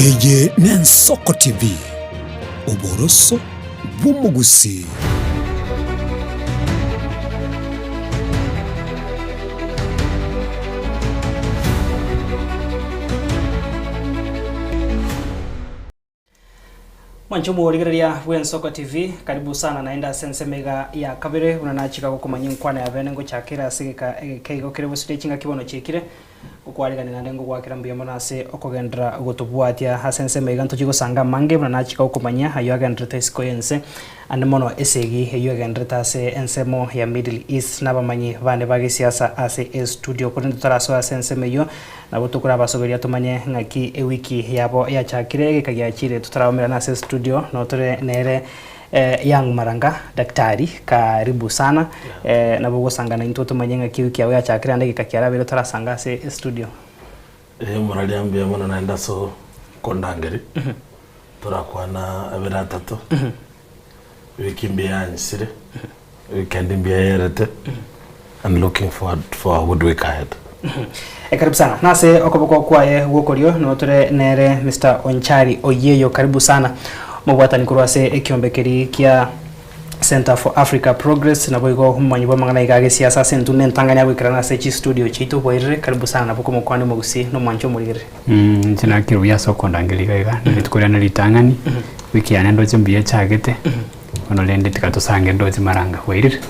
Eye n'Ensoko TV, oboroso bw'omogusii. Mwanche omorigereria bw'Ensoko TV, karibu sana naende ase ensemo iga ya kabere buna nachika gokomanyia enkwana ya bene ngochakera ase egeka egeke igo kere bosire chingaki bono chiekire Gokwarigania naende ngogoakera mbuya mono ase okogenderera gotobwatia ase ensemo iga ntochie gosanga amange buna nachika gokomanyia ayio agendererete isiko y'ense ande mono esegi eyio egendererete ase ensemo ya Middle East nabamanyi bane ba gesiasa ase estudio korende totarasoe ase ensemo eyio nabo tokorabasoberia tomanye ng'aki ewiki yabo yachakire egeka giachire totaraumerana ase estudio notore nere Young Maranga, Daktari, karibu sana. Nabo ogosanga naintwe tomanye ng'aki ewiki yao yachakire naende egeka kiarabeire otarasanga ase estudio. Ee omoraria mbuya mono naende ase okondangeria, torakwana abere atato, ewiki mbuya yanyisire, eweekend mbuya yerete, and looking forward for a good week ahead. Karibu sana. Nase okoboko kwaye gwokorio nigo tore nere Mister Onchari Oyieyo karibu sana omobwatani korwa ase ekiombe keria kia Centre for Africa Progress naboigo omomanyi bw'amang'ana iga agesiasa ase entunda entang'ani agoikerana ase chistudio chiaito bwairire karibu sana nabo komokwania omogusii na omwancha omorigereri. Inche nakire buya ase okondangeria iga iga, na rituko riane ritang'ani, wiki yane ndoche mbuya echagete. Bono rende tiga tosange ndoche maranga. Bwairire?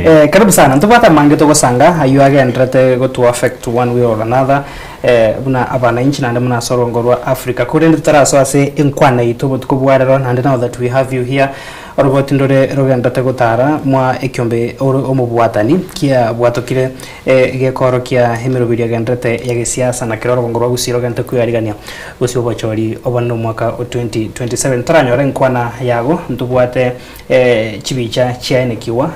Eh, karibu sana ntobwate amange togosanga ayio agenderete gotu affect one way or another eh, buna abananchi naende buna ase orongo rwa Africa korende totarasoa ase enkwana yaito obotuko bwa rero naende now that we have you here oroboti ndore rogenderete gotara mwa ekiombe ore omobwatani kiabwatokire Gekoorokia emeroberio egendererete ya gesiasa na kera orogongo rwa Gusii rogenderete kweyarigania gose obochori obonene omwaka o 2027. Toranyore enkwana yago ntobwate chibicha chiaenekigwa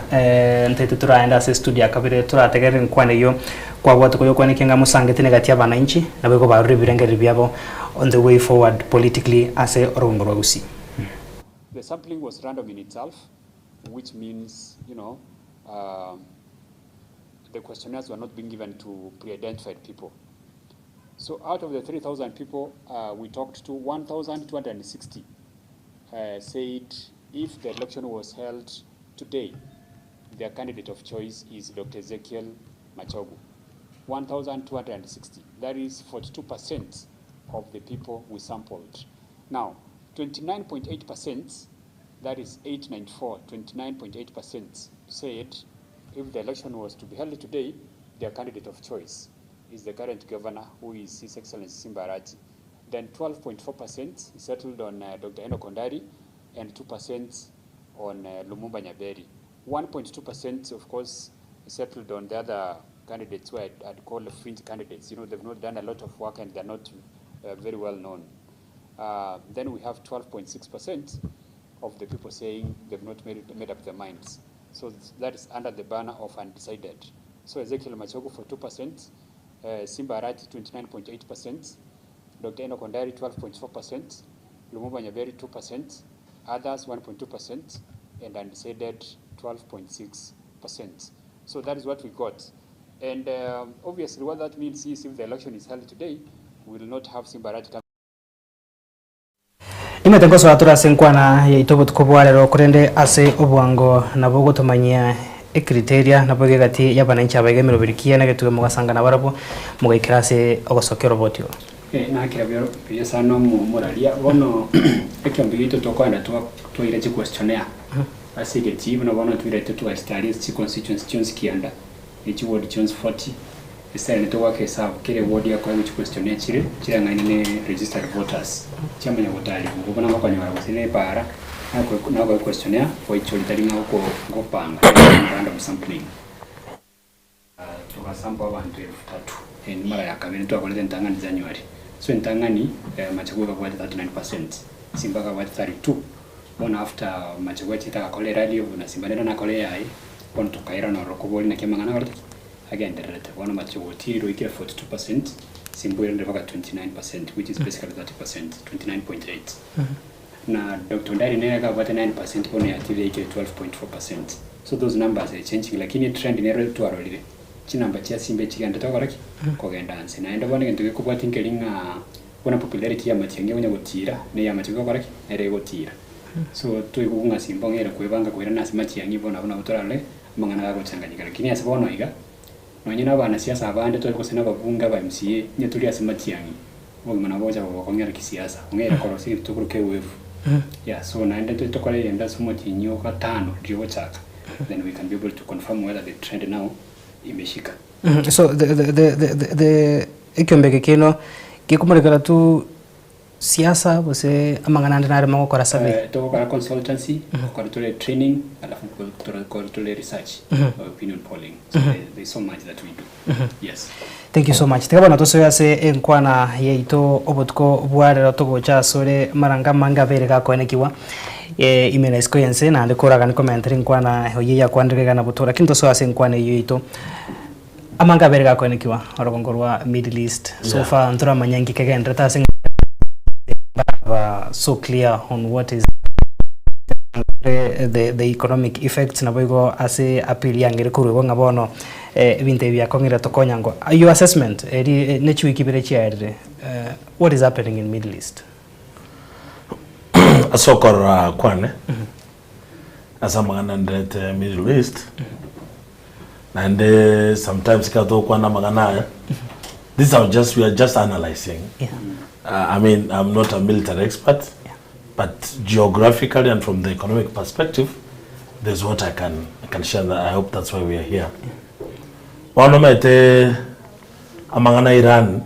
ntaete toraende ase estudio ya kabere torategerere enkwana eyio kwabwate koyokwanekio ng'a mosangete negati y'abananchi naboigo barure ebirengererio biabo on the way forward politically ase orogongo rwa Gusii. The sampling was random in itself which means you know the questionnaires were not being given to pre-identified people. So out of the 3,000 people uh, we talked to, 1,260 uh, said if the election was held today, their candidate of choice is Dr. Ezekiel Machogu. 1,260, that is 42% of the people we sampled. Now, 29.8%, that is 894, 29.8% said if the election was to be held today, their candidate of choice is the current governor, who is His Excellency Simba Arati. Then 12.4% settled on uh, Dr. Enoch Ondari and 2% on uh, Lumumba Nyaberi. 1.2%, of course, settled on the other candidates who I'd, I'd call the fringe candidates. You know, they've not done a lot of work and they're not uh, very well known. Uh, then we have 12.6% of the people saying they've not made, made up their minds. So that is under the banner of undecided. So Ezekiel Machogu for 2%, uh, Simba Arati 29.8%, Dr. Enoch Ondari 12.4%, Lumumba Nyaberi 2%, others 1.2%, and undecided 12.6%. So that is what we got. And um, obviously what that means is if the election is held today, we will not have Simba Arati Nimanyete ngosoa tore ase enkwana yaito obotuko bwa rero, korende ase obwango nabo ogotomanyia ecriteria naboigo egati y'abananchi abaiga emeroberi kiya na egetugo mogasanga nabarabwo mogaikera ase ogosokia oroboti oro. Eh, nakira buya buya sana omoraria bono ekiombe giaito tokoenda twa twaira chiquestionnaire ase egetii buna bono twirete twachitaria ase chiconstituency chionsi kianda ne chiward chionsi 40 Ase ere togoaka esabu, kera eward yakoegwa chiquestionnaire chire chireng'aine ne registered voters chiamanya gotarigwa buna ngokonyora gose ne epaara nakoe equestionnaire gwaichoria tari ng'a ngopanga random sampling. Togasample abanto elfu tatu eye mara ya kabere twakorete entang'ani January so entang'ani Machakua ekabwate 39 percent Simba akabwate 32 bono after Machakua achete agakora erally buna Simba nere nakore eyaye bono tokairana ororo koboria naki amang'ana akorete ki? Agendererete bono amache gotiirwa oikire 42 percent, Simba oirande mpaka 29 percent which is basically 30 percent, 29.8. Na Doctor Ondari nere iga abwate 9 percent bono yatiirire yaikire 12.4 percent. So those numbers are changing lakini etrend nero twarorire. chinamba chia Simba echigenderete gokora ki? Kogenda nse. Naende bono egento gekobwatia nkeri ng'a buna popularity ya Matiang'i ekonya gotira, na eya Matiang'i egokora ki? Nere egotira. So toigwe ng'a Simba ong'eire kwebanga koirana ase Matiang'i bono abwo nabo torarore amang'ana gagochanganyika. Lakini ase bono iga, nonye na abanasiasa abande tore gose na ababunge aba MCA, onye tori ase Matiang'i, obogima nabo bogocha koba bokong'era kisiasa, ong'eire korosia egento tokoroka ewave. Yeah, so naende ntori tokore eyende ase omotienyi o gatano riria ogochaka, then we can be able to confirm whether the trend now imeshika. So the the the the the the ekiombe eke kiaino gekomorekera tu siasa gose amang'ana ande nare mogokora survey? Togokora consultancy, gokora tore training, alafu tokore tore research, opinion polling. So there is so much that we do. Yes. Thank you so much. Tiga bono tosoe ase enkwana yaito obotuko bwa rero togocha asore amaranga amange abeire gakoenekigwa eh, ime na isiko y'ense naende koragane komentera enkwana oyio yakwanire iga na botuko lakini tosoe ase enkwana eyio yaito. Amange abeire gakoenekigwa orogongo rwa Middle East so Yeah. far ntoramanya nki kegenderete ase baraba so clear on what is the, the economic effects naboigo ase appeal yang'ire korwa igo ng'a bono Ebinto ebi biakong'ire tokonya ngo your assessment eri ne chiwiki ibere chiaerire what is happening in middle east? Ase okorora kwane, ase amang'ana nderete Middle East, naende sometimes ekero togokwana amang'ana aya, this are just we are just analyzing. Yeah. I mean I'm not a military expert, Yeah. but geographically and from the economic perspective, there's what I can, I can share and I hope that's why we are here. Bono omanyete amang'ana a Iran,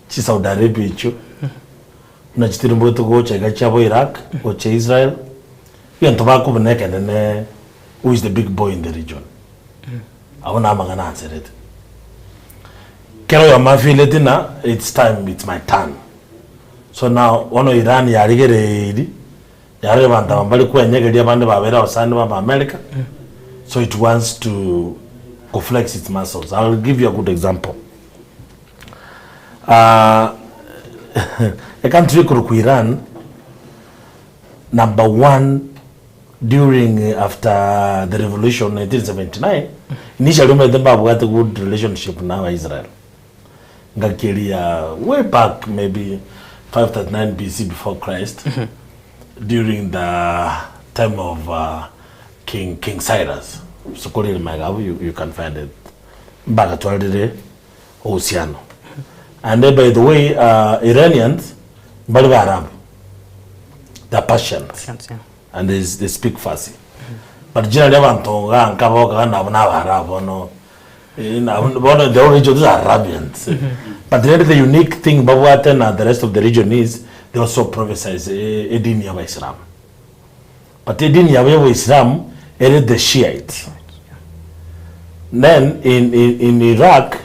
chi Saudi Arabia echio, buna chitirimboete gocha iga chiabo Iraq, gocha Israel, egento bakobuna ekenene who is the big boy in the region. Abwo na amang'ana anserete. Kera oyomo afeeleti ng'a it's time, it's my turn. So now bono Iran yarigereiri, yarora abanto aba mbare kwenyegeria abande babeire abasani ba America, so it wants to go flex its muscles. I will give you a good example. Ah, a country ekorokwa Iran, number one during after the revolution 1979, initially omanyete mbabwate good relationship na aba Israel. Ngaki eria way back maybe 539 BC before Christ during the time of uh, King, King Cyrus sokorire magega abwo you, you can find it mbagatwarire uhusiano and by the way uh, Iranians mbari baarabu the Persians Yeah. and they, they speak Farsi but generally abanto iga nka bokaga nabo na Abaarabu bono eh, nabo bono the whole region these are Arabians but then the unique thing babwate na the rest of the region is they also prophesize eh, edini ya Abaisilamu but edini yabo ya Oboisilamu ere the Shiites then in, in, in Iraq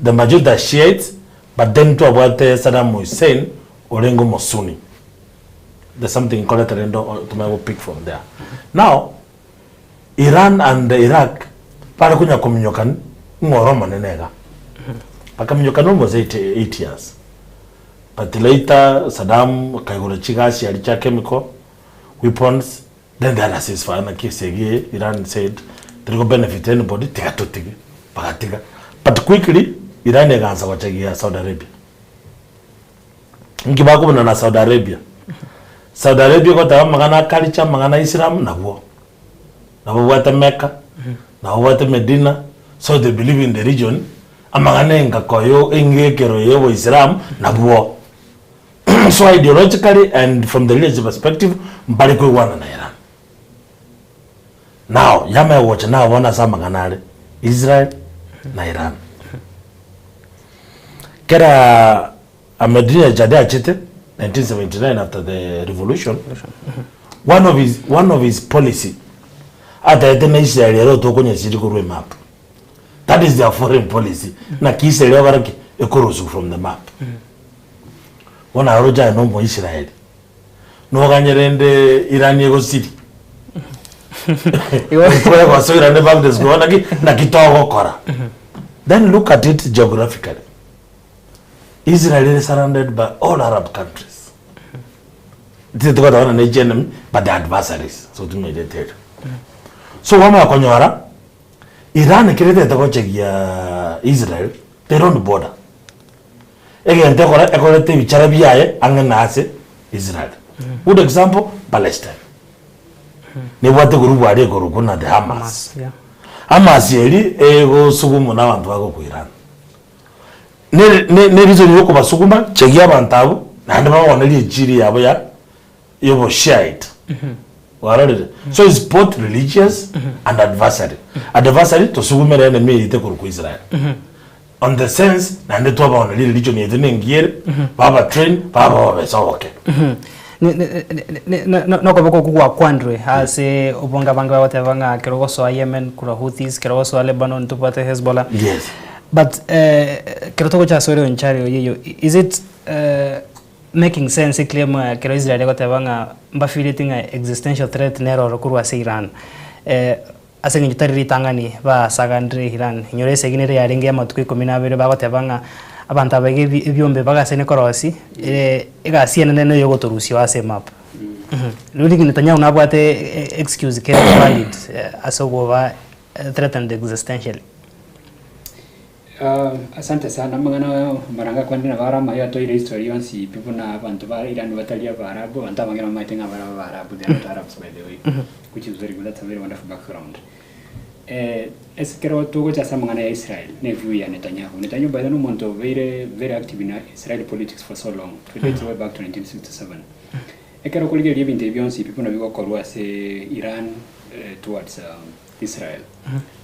the majority are Shiites but then twabwate Saddam Hussein orenge Omosunni There's something nkorete rende tomanye go pick from there. Now, Iran and Iraq bare konya kominyokan ng'a ore omonene iga. Bakaminyokana almost 8, 8 years. But later Saddam akaigora chigasi aria chia chemical weapons, then they had a ceasefire naki esegi eye Iran said teri go benefit anybody tiga totige, bagatiga. But quickly Iran egaansa gochagia Saudi Arabia. Inki bakobuna na Saudi Arabia? Saudi Arabia egoteba amang'ana a culture, amang'ana a Islam nabwo. Nabo babwate Mecca, nabo babwate Medina, so they believe in the region, amang'ana engako oyo eng'ekero ya oboislamu nabwo. So ideologically and from the religious perspective, mbare koigwana na Iran. Now, yamanya gocha nabo bono ase amang'ana are Israel na Iran. Kera Ahmadinejad achete 1979 after the revolution, one of his, one of his policy atagete na Israel ere otokonyesiri korwa emap. That is their foreign policy. Naki Israel egokora ki? Ekorosiwa from the map. Bono aroche aye na omoisraeli. Noganye rende Iran egosiri. Egosoa Iran back to square one naki naki togokora. Then look at it geographically. Israel is surrounded by all Arab countries. Tiri togoteba buna ne enemy but the adversaries. So tumerete erio. So wamanya konyora. Iran ekero etagete gochegia Israel, they don't border. Egento ekora ekorete ebichara biaye ang'e na ase Israel. Good example, Palestine. Nebwate group aria ekorokwa buna the Hamas. Hamas, yeah. Hamas eri egosugumwa na abanto bagokwa Iran. Ne ne ne reason ya okobasuguma, chegia abanto abwo, naende babaonerie echiri yabo ya ya oboshiaita. Kwarorire? So is both religious and adversary. Adversary tosugumere enemy eyete korokwa Israel. On the sense naende twabaoneria religion yaito na engiya ere, baba train, baba obobesa oboke. Nokoboko okwo gwakwandwe ase obonge abange bagoteba ng'a ekero ogosoa Yemen korwa Houthis, ekero ogosoa Lebanon tobwate Hezbollah. Yes. But ekero togocha ase ore onchari oyo eywo, is it making sense eclaim ekero Israel egoteba ng'a mbafeeleti ng'a existential threat nere oro korwa ase Iran. Ase engencho tari ritang'ani basaganire Iran, inyora esegi nere yarenge y'amatuko ikomi na abere bagoteba ng'a abanto aba iga ebiombe bagasene korosi egasi enene neye ogotorusia oo ase emap. Rirorio Netanyahu nabwate excuse kere valid ase okoba threatened existentially. Asante sana, amang'ana amaranga kwande nabo are amaya toire history yonsi pi buna abanto ba Iran batari Abaarabu, abanto abange nabamaete ng'a bare Abaarabu, they are not Arabs by the way, which is very good, that's a very wonderful background. Ase ekero togocha ase amang'ana ya Israel, na eview ya Netanyahu, Netanyahu by the way na omonto obeire very active in Israeli politics for so long, to dates way back to 1967. Ekero okorigereria ebinto ebi bionsi pi buna bigokorwa ase Iran towards Israel.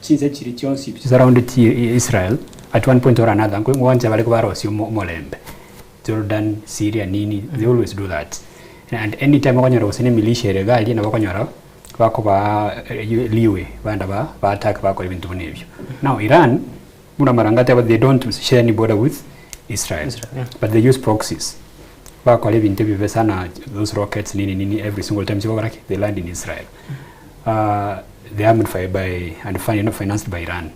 Chinse chiria chionsi pi chisurroundeti Israel at one point or another ngoancha bare kobarosia omorembe. Jordan, Syria nini they always do that. And any time okonyora gose ne militia ere iga aria nabo okonyora bakobaa leeway baenda ba ba attack bakora ebinto buna ebio. Now Iran buna amaranga ateba they don't share any border with Israel, Israel, yeah. but they use proxies. Bakora ebinto ebibe sana those rockets nini nini every single time chigokora ki? They land in Israel. They armed by by and financed by Iran.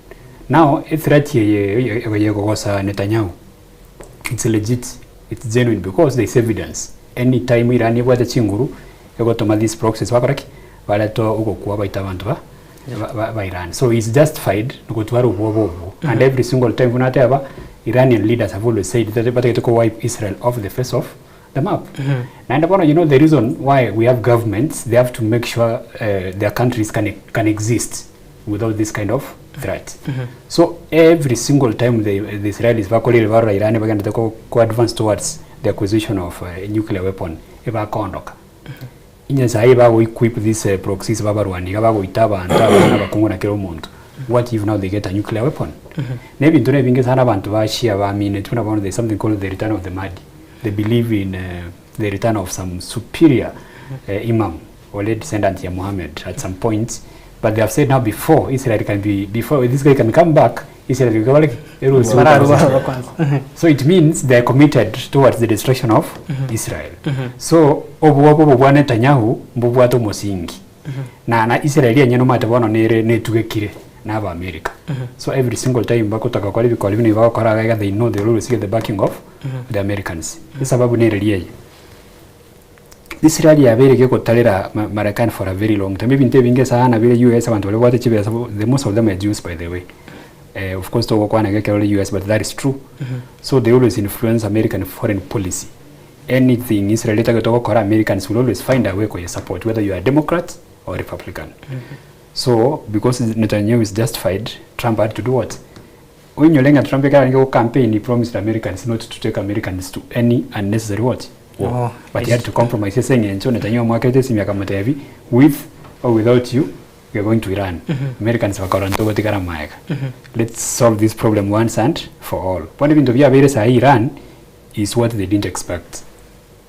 Now ethreat eye egosa Netanyahu it's legit, it's genuine because there is evidence. Any time Iran ebwate chinguru egotoma these proxies bakora ki? Bareta ogokwa baita abanto ba ba ba Iran. So he's justified gotwara obwoba obwo and every single time buna ateba Iranian leaders have always said that batagete ko wipe Israel off the face of the map. Naende bono you know the reason why we have governments, they have to make sure their countries can, can exist without this kind of threat. So every single time the, the Israelis bakorire barora Iran bagendete ko, ko advance towards the acquisition of a nuclear weapon, ebakondoka. Inye sahi bago equip these proxies babarwani iga bagoita abanto abana abakungu na kera omonto. What if now they get a nuclear weapon? Na ebinto na ebinge sana abanto ba Shia baamineti buna bono there is something called the return of the Mahdi. They believe in the return of some superior Imam ore descendant ya Muhammad at some point but they have said now before Israel can be before this guy can come back Israel goika bare ki? Erusiwe Bararwe kabisa. baroro kwanza. So it means they are committed towards the destruction of Israel. So obwoba obo bwa Netanyahu mbobwate omosingi. Na na Israel enyene omanyete bono nere netugekire na aba America. So every single time bagotaka gokora ebikori buna ebi bagokora iga iga they know they will always get the backing of the Americans. Esababu nere riria eye. Israel yabeire gegotarera ma Marekani for a very long time, ebinto ebinge sana bire US abanto baria babwate chibesa the most of them are Jews by the way. Of course togokwana iga ekero ore US but that is true. So they always influence American foreign policy. Anything Israel etagete gokora Americans will always find a way koye support whether you are Democrat or Republican. So because Netanyahu is justified, Trump had to do what? Oinyore ng'a Trump ekero arenge go campaign he promised Americans not to take Americans to any unnecessary what? War. Oh, But he had to compromise ase eng'encho Netanyahu amoakerete esimi akamotebia with or without you we are going to Iran. Americans bakarora ntogotigara maega. Let's solve this problem once and for all. Bono ebinto biabeire saii Iran is what they didn't expect.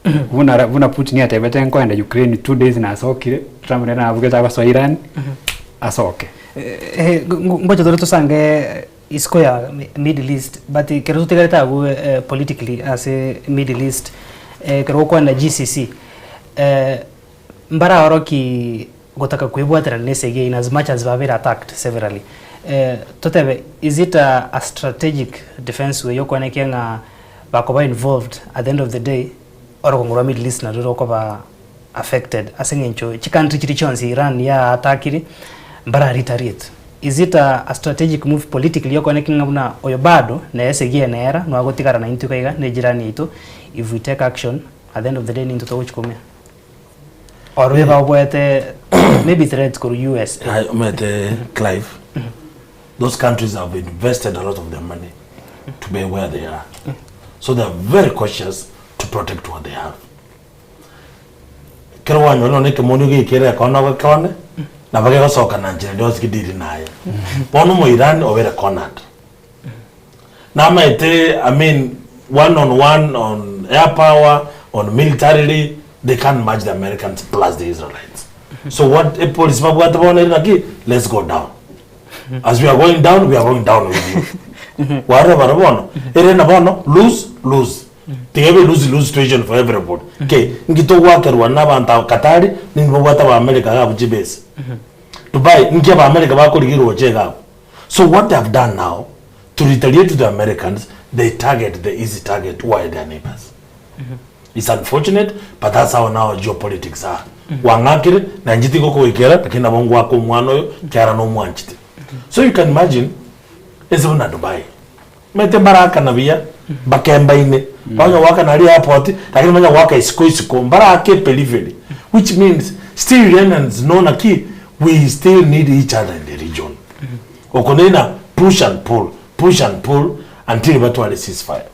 Buna buna Putin atebete nkoenda Ukraine 2 days nasokire, Trump nere nabugete agosoa Iran asoke. Ngocha tore tosange isiko ya Middle East but ekero totigarete abwo politically ase Middle East ekero gokwana GCC mbaraoroki gotaka kwebwaterana na esegi in as much as babeire attacked severally totebe is it a strategic defense way yokwanekea ng'a bakoba involved at the end of the day orogongo rwa Middle East narwo rokoba affected ase eng'encho chicountry chiria chionsi Iran ya attackire mbara retaliate. Is it a a strategic move politically okoneki ng'a buna oyo bado nere esegi eye nera nwagotigara naintwe iga iga ne ejirani yaito if we take action at the end of the day nintwe togochi komia or eba oboete maybe threats korwa USA. Aye, omanyete Clive, those countries have invested a lot of their money to be where they are. So they are very cautious to protect what they have. Ekero kwanyorire nonye ekemonio geikere ekona ogekone, nabo kegosoka na nchera ende yonsi gediri naye. Bono omoirani obeire cornered. Namaete I mean one on one on air power, on militarily, they can't match the Americans plus the Israelites. So what epolicy babwate bono ere naki, let's go down. As we are going down, we are going down with you. Kwarora baria bono, ere na bono lose lose. Tiga ebe lose lose situation for everybody. Kei, nki togwakerwa na abanto aba Katari, ninki babwate aba America iga abwo chibesa. Dubai, nki aba America bakorigia roche iga abwo. So what they have done now, to retaliate to the Americans, they target the easy target who are their neighbors. It's unfortunate, but that's how now geopolitics are. Gwang'akire, na inche tigokogoikera, lakini nabo ngwaka omwana oyo, kiagera nomwanchete. So you can imagine, ense buna Dubai, Omanyete mbarakana buya, mbakembaine, banya goakana aria airport, lakini banya goaka isiko isiko, mbarake periphery, which means still Iranians know naki we still need each other in the region. Oko nere push and pull, push and pull until batware ceasefire.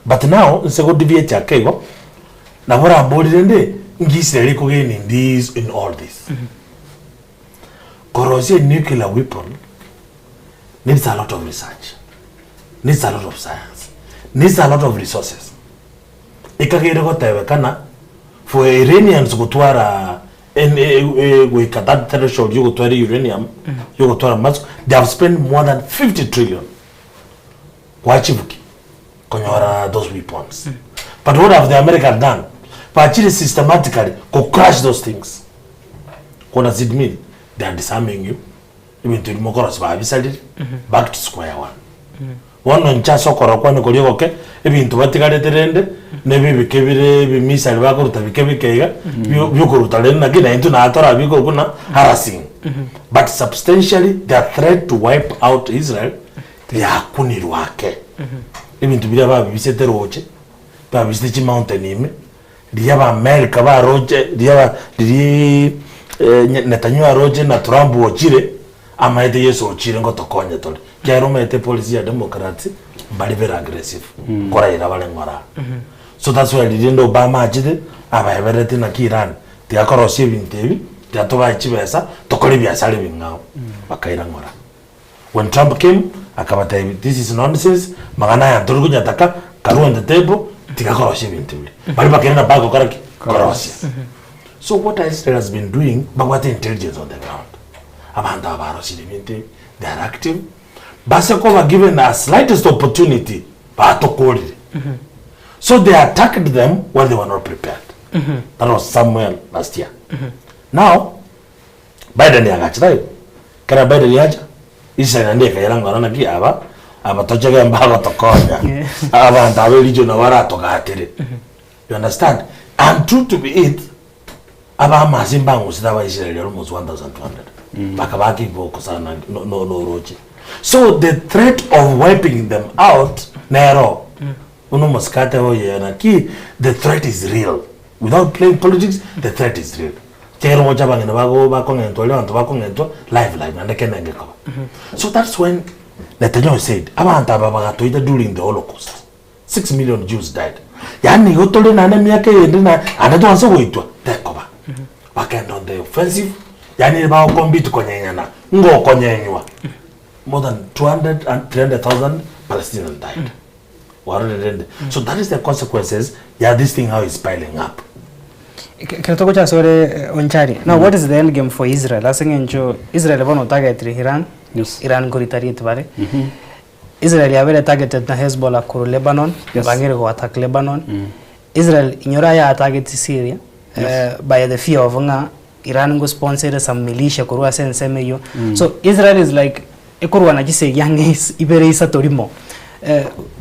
But now, nse go deviate ake igo, nabo oramborire rende, nki Israel ekogenda in this in all this. Korosia nuclear weapon needs a lot of research, needs a lot of science, needs a lot of resources. Ekagere gotebekana for Iranians gotwara en- e- e- goika that threshold yogotwara uranium yogotwara mask they have spent more than 50 trillion gwachibuki konyora those weapons but what have the American done bachire systematically go crush those things what does it mean they are disarming you Ebinto ebi mokorosia babisarire, back to square one. Bono inche ase okorora kwane koria ogoke, ebinto batigarete rende, na ebi ebike bire ebimisari bakoruta bike bike iga, bio biokoruta rende naki na intwe naye torabike buna harassing. But substantially their threat to wipe out Israel yakunirwe ake. Ebinto biria babibisete roche, babibisete chimountain ime, Riria Abaamerika baroche, riria ba riria Netanyahu aroche na Trump ochire, amaete Yeso ochire ngotokonye tore. Ekiagera omanyete epolicy ya Democrats, mbare very aggressive, koraira bare ng'ora. So that's why riria rende Obama achete, abaebereretie naki Iran, tiga korosia ebinto ebi, tiga tobae chibesa, tokore ebiasara ebing'ao. Bakaira ng'ora. When Trump came, akabatebia this is nonsense, magana aya ntori konyataka, karue on the table, tiga korosia ebinto biria. Baria bakairana back gokora ki? Korosia. So what Israel has been doing, babwate intelligence on the ground. Abanto aba barosirie ebinto ebi, they are active, base koba given a slightest opportunity, batokorire. So they attacked them while they were not prepared. That was somewhere last year. Now, Biden agachera igo. Ekero Biden acha, Israel naende ekaira ng'a naki aba aba tochege mbagotokonya abanto aba eregion nabo baratogatere. You understand? And true to be it, abamasi mbang'usete abaisraeli almost 1200 bakabaka iboko sana no- no- noroche. So the threat of wiping them out nero buna omosikate oye naki the threat is real. Without playing politics, the threat is real. Ekiagera ogocha abang'ina bago bakong'entwa aria abanto bakong'entwa live live naende ekeene ngekoba. So that's when Netanyahu said, abanto aba bagatoita during the holocaust, 6 million Jews died. Yaani igo tore naende emiaka eyende na ande twanse goitwa, tekoba. Bakagenda on the offensive, yaani bagocompete konyenyana, ngokonyenywa. More than 200 and 300,000 Palestinians died. Warorire rende? So that is the consequences ya this thing how it's piling up. Ekero togocha ase ore Onchari, now what is the end game for Israel ase eng'encho Israel bono otagetire Iran, Yes. Iran nkoritarieti bare, Israel yabere targeted na Hezbollah korwa Lebanon, bang'ire go attack Lebanon, Israel inyore aye atageti Syria, by the fear of ng'a Iran ngo sponsor ere some militia korwa ase ensemo eyio, so Israel is like ekorwana chisegi ang'e is ibere isato rimo,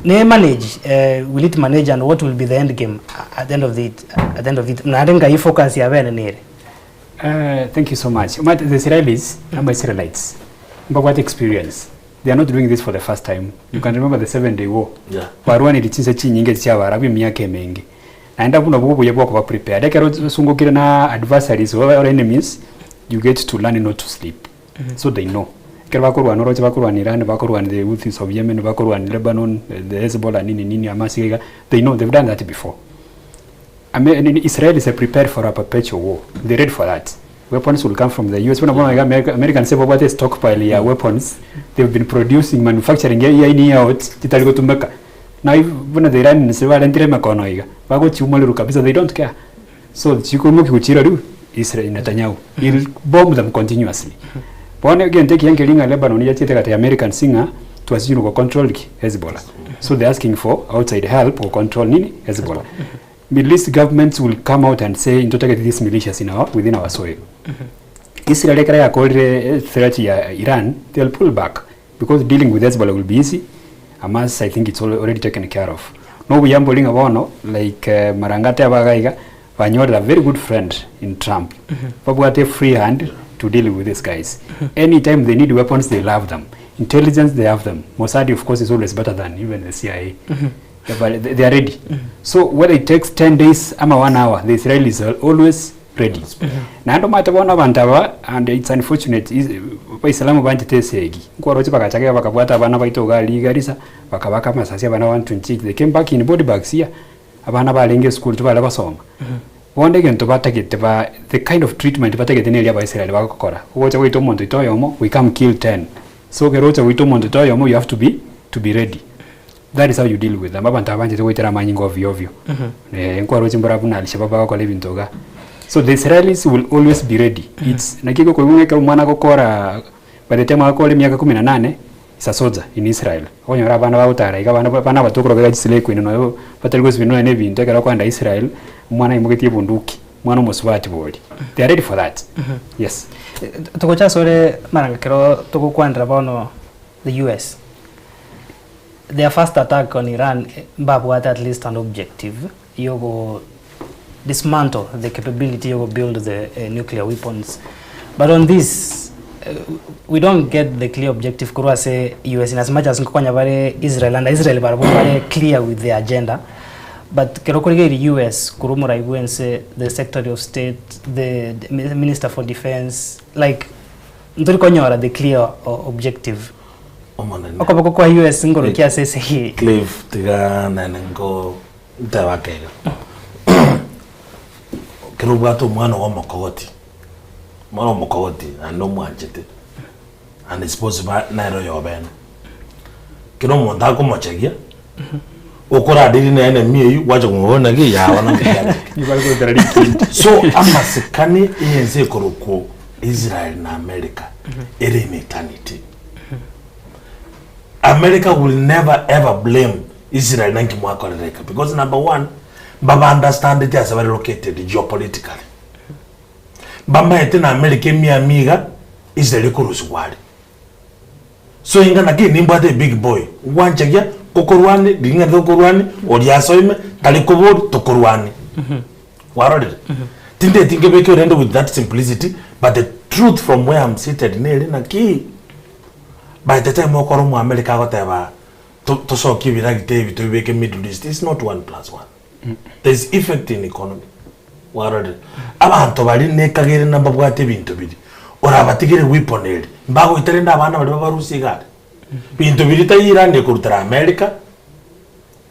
ne manage will it manage and what will be the end game at the end of the at the end of it naende ngai focus yabo enene ere. Thank you so much. Omanyete the Israelis ama Israelites mbabwate experience. They are not doing this for the first time. You can remember the 7 day war. Yeah. Barwanire chinse chinyinge echi chia Abaarabu emiaka emenge. Naende abwo nabwo obuya bwa koba prepared. Ekero osungokire na adversaries or enemies, you get to learn not to sleep. So they know. Ekero bakorwana oroche bakorwana Iran, bakorwana the Houthis of Yemen, bakorwana Lebanon, the Hezbollah nini nini Hamas iga iga, they know, they've done that before. Ame nini Israel is prepared for a perpetual war. They're ready for that. Weapons will come from the US. Buna bono iga America, Americans babwate stockpile ya weapons. They've been producing, manufacturing year in year out, chitari gotumeka. Now if buna the Iranians barentire emekono iga, bagochiumoreru kabisa, they don't care. So chikoimoki gochira riu Israel Netanyahu. He'll bomb them continuously. Bono egento ekiya nkeri ng'a Lebanon yachiete gati ya Americans ng'a twasinyirwe go control ki? Hezbollah. So they're asking for outside help go control nini? Hezbollah. Middle East governments will come out and say ntotagete these militias in our, within our soil. Israel ekero yakorire eh, threat ya Iran, they'll pull back because dealing with Hezbollah will be easy. Hamas I think it's already taken care of. Nobuya mbori ng'a bono like eh, Marangate abaga iga banyorire a very good friend in Trump. Babwate free hand to deal with these guys. Anytime they need weapons they love them. Intelligence they have them. Mossad of course is always better than even the CIA. Yeah, but they, they are ready. So whether it takes 10 days ama 1 hour, the Israelis are always ready. Naende omanyete bono abanto aba and it's unfortunate is baisilamu banchete esegi. Nkwaroche bagacha iga bakabwata abana baito iga aria Garissa, bakabaka amasasi abana 128 they came back in body bags here. Abana barenge esukuru tibare gosoma. Bono egento batagete ba the kind of treatment batagete neria abaisraeli bagokora. Ogocha goita omonto oito oyomo, we come kill 10. So ekero ogocha goita omonto oito oyomo you have to be to be ready. That is how you deal with them. Abanto aba banchete goitera amanyinga ovyo ovyo. Eh, nkwaroche mbora buna Alshabab bagokora ebinto iga. So the Israelis will always be ready. It's naki okoigwa ng'a ekero omwana agokora by the time agokora emiaka kumi na nane, is a soldier in Israel. Okonyora abana bagotara iga abana abana abato korwa iga chisira equeen noyo batari gosibia nonya na ebinto ekero okoenda Israel, omwana aimogetie ebunduki, omwana omosubati bori. They are ready for that. Yes. Togocha asore maranga ekero togokwanera bono the US. Their first attack on Iran mbabwate at least an objective yogo dismantle the capability yogo build the nuclear weapons but on this we don't get the clear objective korwa ase US in as much as nkokonya bare Israel and Israel barabwo bare clear with their agenda but kero okorigereria US korwa omorai bwense the secretary of state the minister for defence like ntori konyora the clear objective Omonene. Okoboko kwa US ngorokia ase esegi. Cliff tiga nene nko ntebe ake iga. Kero obwate omwana ogo omokogoti, omwana omokogoti naende omwanchete, and it's possible nere oyo bene. Kero omonto akomochegia, okoradiri na enemy eywo gwacha komobora naki yago naki kiarenge. Nigo are goetera rikindi. So amasikani ya ense ekorokwo Israel na America ere in eternity. America will never ever blame Israel nanki mwakorire iga because number one mbaba understandeti ase bare located geopolitically. Mbamaete na America emiami iga Israel ekorusigwa are. So inga naki nimbwate a big boy gwanchagia kokorwani riria ng'ende tokorwani oria asoime tari kobori tokorwani. Kwarorire? Tindeti nkebeke rende with that simplicity but the truth from where I'm seated nere naki by the time okora omoamerika agoteba to- tosokie ebiragita ebi tobibeke middle east it's not one plus one. There is effect in economy. Kwarorire? Abanto baria nekagere na mbabwate ebinto biria orabatigere weapon eri mbagoita rende abana baria babarusie iga are. Binto biria tari Iran ekorutera America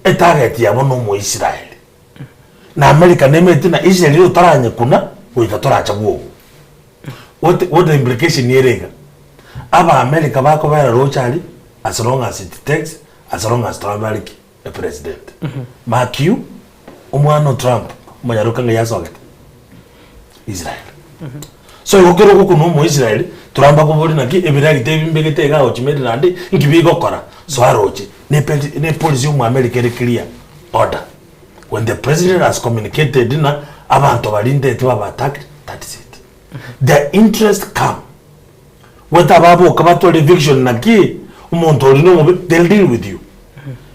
etarget yabo na omoisraeli. Na America nemanyete na Israel ere otaranyekuna goika toracha bwogo. What what the implication ere iga? Aba America bakobera roche aria as long as it takes as long as Trump are ki? A president. Mark you omwana o Trump omonyaroka ng'ai asogete? Israel. So igo kero ogokuna omoisraeli Trump akobori naki ebiragita ebi mbegete iga gochia Maryland nki bigokora? Soa roche ne ne policy ya omoamerica ere clear. Order. When the president has communicated ng'a abanto baria ndeti babe attacked, that is it. Their interest come. Goeta baboka batware eviction naki omonto oria nomobe, they'll deal with you.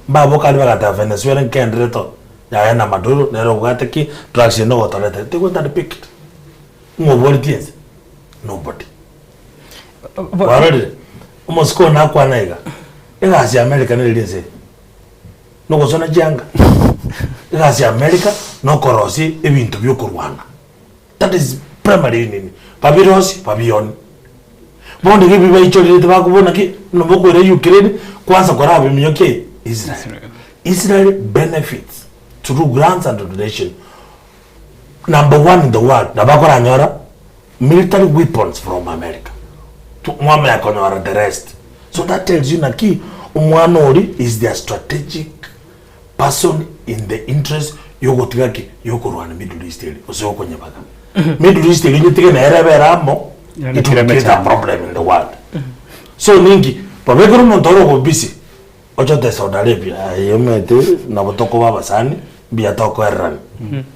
Mbaboka aria bagateba Venezuela nkenderete oo, yaya na Maduro nere obwate ki, drugs eye nogotorete, they went and picked. Ng'o oboretie ense? Nobody. Kwarorire? Omosike one nakwana iga, egasi ya America nere eri ense eye? Nogosona chianga? Egasi ya America nokorosia ebinto biokorwana. That is primary nini. Babirosie, babione. Bono iga ebi baichorerete bakobuna ki? Buna mokoira Ukraine, kwanza korabiminyokie ki? Israel. Israel benefits through grants and donation. Number one in the world, nabo akoranyora military weapons from America. Mwamanya konyora the rest. So that tells you naki omwana oria is their strategic person in the interest yogotiga ki? Yokorwana Middle East eria gose yokonyebaga. Middle East eria onyetige nere ebere amo, Yaani it will kireme create a chande. problem in the world. So ninki? Babekere omonto ore obobisi ochote Saudi Arabia aye omanyete nabo tokoba abasani mbuya tokoererana.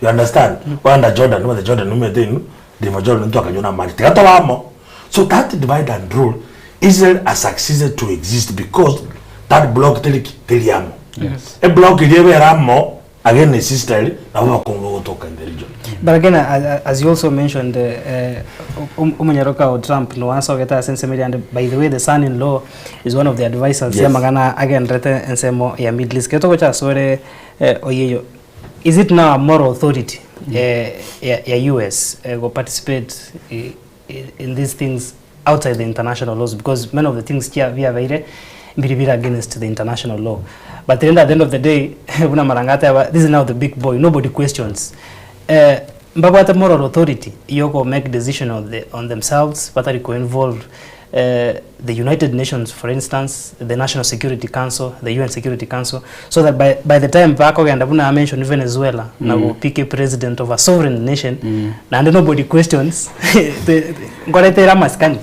You understand? Ogenda Jordan omanyete Jordan omanyete inwe river Jordan ntwakanywa na amache tiga tobe amo. So that divide and rule Israel has succeeded to exist because that block teri ki? Teri amo. Yes. Eblock eria ebere amo against Israel nabo abakungu bagotoka in the region. But again, as you also mentioned, omonyaroka o Trump noasogete ase ensemo eria and by the way the son in law is one of the advisors Yes. y'amang'ana agenderete ensemo ya Middle East. Ekero togocha asore oyeyo, is it now a moral authority ya US go participate in these things outside the international laws because many of the things chia biabeire mbiri bire against the international law but rende at the end of the day buna Maranga ateba this is now the big boy nobody questions eh, mbabwate moral authority yoko make decision on, the, on themselves batari ko involve eh, the United Nations for instance the National Security Council the UN Security Council so that by, by the time bakogenda buna mention Venezuela mm. na go pick a president of a sovereign nation mm. naende nobody questions nkoretera amasikani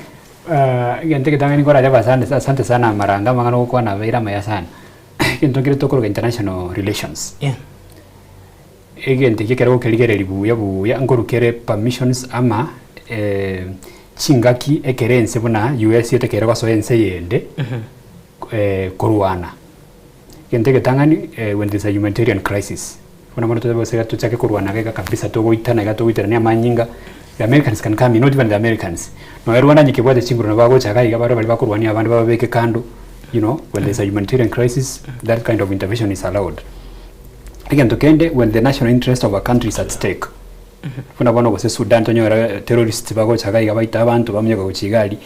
Ah, egento egetang'ani nkorache asante asante sana amaranga amang'ana ogokwana abeire amaya sana. Egento nkere tokoroka international relations. Yeah. Egento eke ekero gokerigereria buya buya nkorukere permissions ama chingaki ekere ense buna US etakeire gosoa ense yende korwana. Egento egetang'ani when there is a humanitarian crisis, buna bono tobe gose tochake korwana iga iga kabisa togoitana iga togoiterania amanyinga, the Americans can come in, not even the Americans. Nonya Rwanda onye kebwate chinguru nabo bagocha iga iga bare baria bakorwania abande bababeke kando, you know, when there is a humanitarian crisis, that kind of intervention is allowed. Egento kende, when the national interest of a country is at stake, buna bono gose Sudan tonyore terrorists bagocha iga iga baite abanto baminyoka gochia iga aria,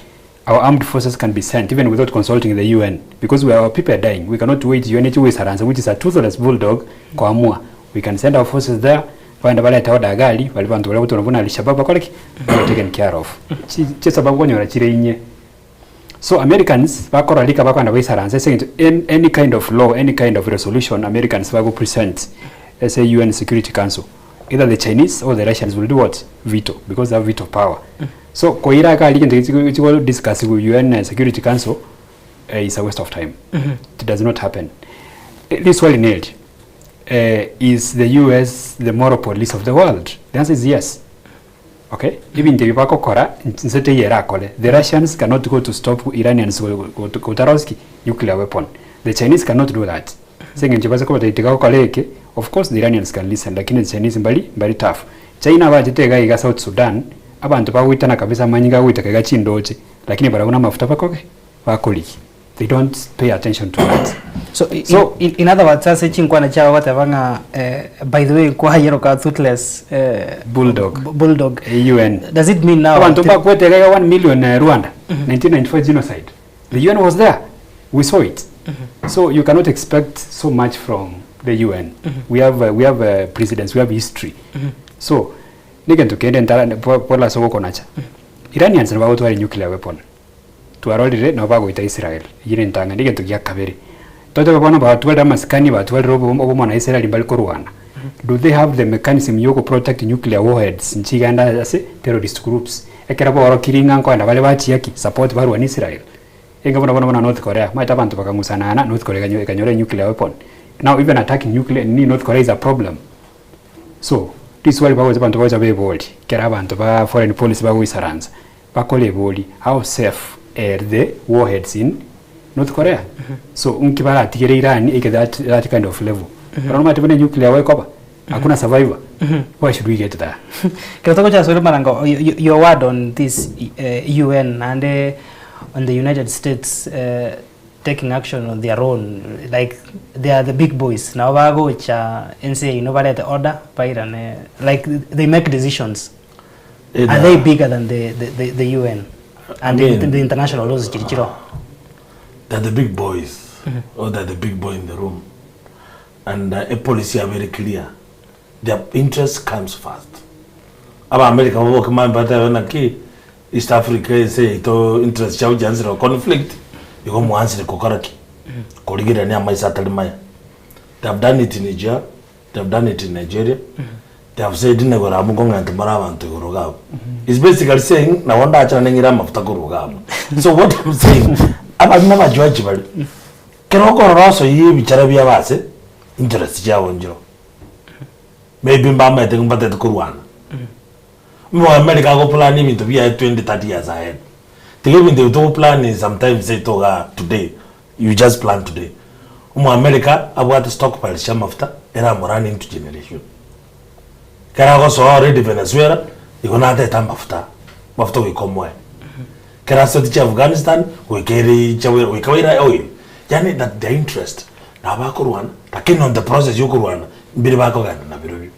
our armed forces can be sent even without consulting the UN because we our people are dying we cannot wait UN eche goisaransa which is a toothless bulldog koamua we can send our forces there bagende barete order iga aria baria banto baria gotwara buna Alshabab bakore ki? Babe taken care of. Chi chisababu okonyora chire inye. So Americans bakorora rika bakogenda goisaransa ase eng'encho an any kind of law any kind of resolution Americans bago present ase UN Security Council either the Chinese or the Russians will do what? Veto because they have veto power. So koira iga aria egento gechi gechi discuss UN Security Council is a waste of time. It does not happen. Riswali neri, is the US the moral police of the world? The answer is yes. Okay, ebinto ebi bagokora nse teiyo erakore. The Russians cannot go to stop Iranians gotara ki? Nuclear weapon. The Chinese cannot do that. Ase eng'encho base kobatebia tiga gokora eke, of course the Iranians can listen lakini the Chinese mbari mbari tough. China bachete iga iga South Sudan, abanto bagoitana kabisa amanyinga agoiteka iga chindoche, lakini barabwo namafuta bakoge? Bakorigia. They don't pay attention to that. So, in, So- in, in other words ase chinkwana chiabo goteba ng'a eh, by the way kwayeroka toothless eh, Bulldog. bulldog UN. does it mean now Abanto mbakwete iga iga 1 million Rwanda, 1994 genocide. The UN was there. We saw it. So you cannot expect so much from the UN. We have we have precedents, we have history. So negento kende ntara pole ase ogokonacha. Iranians nabo bagotwara nuclear weapon. Twarorire nabo bagoita Israel. Eyio nentang'ani. Egento gia kabere. Totebe bono batwarire amasikani, batwarire obo obomo na Israel mbari korwana. Do they have the mechanism yogo protect nuclear warheads nchigenda ase terrorist groups? Ekero baorokirie ng'a nkoenda bare bachia ki? Support barwane Israel. Enga buna bono buna North Korea, omanyete abanto bakang'usanana, North Korea ekanyora enuclear weapon. Now even attacking nuclear nini North Korea is a problem. So, riswali bagocha abanto bagocha beborie, ekero abanto ba foreign policy bagoisaransa, bakore ebori, how safe are the warheads in North Korea? So, nki baratigere Iran eike that, that kind of level? Barabwo nomanyete buna enuclear war ekoba? Hakuna survivor. Why should we get there? Kero togocha ase marango your word on this UN naende on the United States taking action on their own like they are the big boys nabo bagocha ense yaino barete order bairane like they make decisions are they bigger than the, the, the, the UN and I mean, the, the international laws chiri chiro They're the big boys or they're the big boy in the room and uh, a policy are very clear their interest comes first aba America baboke mambia batebe naki East Africa ense yaito interest chiabo chiansire conflict igo mwansire gokora ki korigerania amaiso atari maya they have done it in Niger they have done it in Nigeria they have said na igoro abwo nkong'enta more abanto igoro iga abwo is basically saying nabo ndache naende ng'ire amafuta korwa iga abwo so what I'm saying abande nabajuaji bare kero okorora osoyie ebichara biabo ase interest chiabo nchiroo maybe mbamaete mbatete korwana Omo America agoplan ebinto biaye 20 30 years ahead tiga ebinto ebi togoplan sometimes seito igaa today you just plan today omo America abwate stockpiles chia amafuta eramorun into generation ekero agosoa already Venezuela igo natete amafuta amafuta goika omoe ekero asoeti chia Afghanistan goika ere chia goika baire oil yaani that their interest nabo bakorwana lakini on the process ya okorwana mbire bakogenda nabirobio.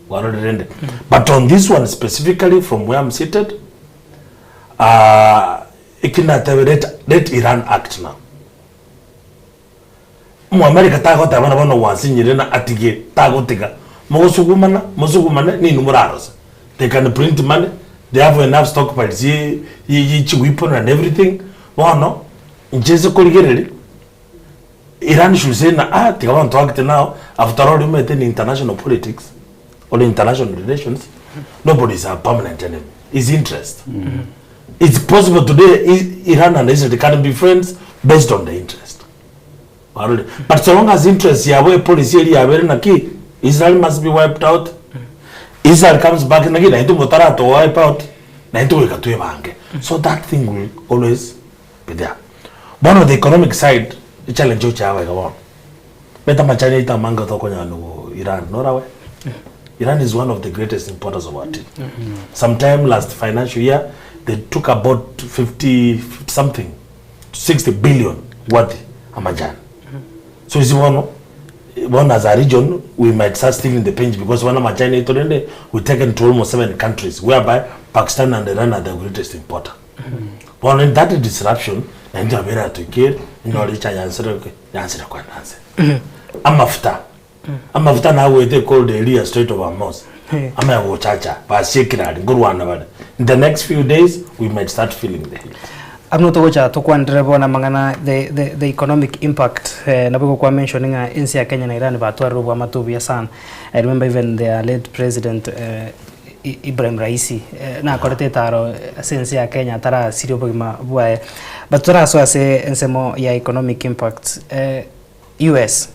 Kwarorire rende? But on this one specifically from where I'm seated, uh, eki natebe let, let Iran act now. Omoamerika tagoteba na bono gwansinyire na atige tagotiga mogosugumana mosugumane ninwe morarose they can print money they have enough stockpiles ye ye ye chiweapon and everything bono inche ase korigereria Iran should say ng'a ah tiga bono toacte now after all omanyete in international politics or international relations nobody is a permanent enemy is interest it's possible today I Iran and Israel can be friends based on the interest Warorire? But so long as interest yabo epolicy eria yabo ere naki Israel must be wiped out Israel comes back naki naintwe motarato wipe out naintwe goika twebange so that thing will always be there. Bono the economic side, echallenge gocha yaba iga bono. Omanyete amachani aito amange tokonyara nigo Iran, norawe? Iran is one of the greatest importers of our tea. Sometime last financial year, they took about 50, 50 something, 60 billion worth amajani. So isi bono, bono as a region, we might start stealing the pinch because bono amachani aito rende, we taken to almost seven countries, whereby Pakistan and Iran are the greatest importer. Bono in that disruption, naende yabere atoikere, enyore echa yansire ki? Yansire kogenda nse. Amafuta, amafuta nagwete ecold area Strait of Hormuz, amanya gochacha, basiekire aria, nkorwana bare. In the next few days, we might start feeling the heat. Abwo togocha tokwanere bono amang'ana the, the, the economic impact eh, nabo igo kwa mention ng'a ense ya Kenya na Iran batwarire oboamate obuya sana. I remember even their late president eh, Ibrahim Raisi nakorete etaro ase ense ya Kenya atarasiria obogima bwaye. But torasoe ase ensemo ya economic impact, US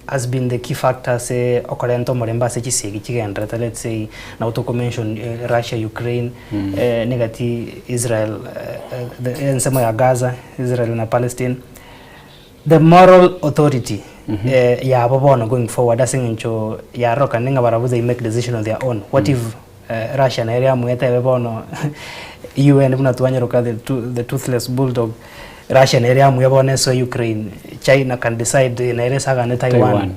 has been the key factor ase okorenta omorembe ase chisegi chigenderete let's say nabo toko mention Russia, Ukraine, negati Israel, ensemo ya Gaza, Israel na Palestine. The moral authority yabo bono going forward ase eng'encho yarorokane ng'a barabwo they make decision on their own what if Russia nere yamoete ebe bono UN buna twanyeroka the the toothless bulldog Russia nere yamuya bono esoe Ukraine China can decide nere esagane Taiwan Taiwan.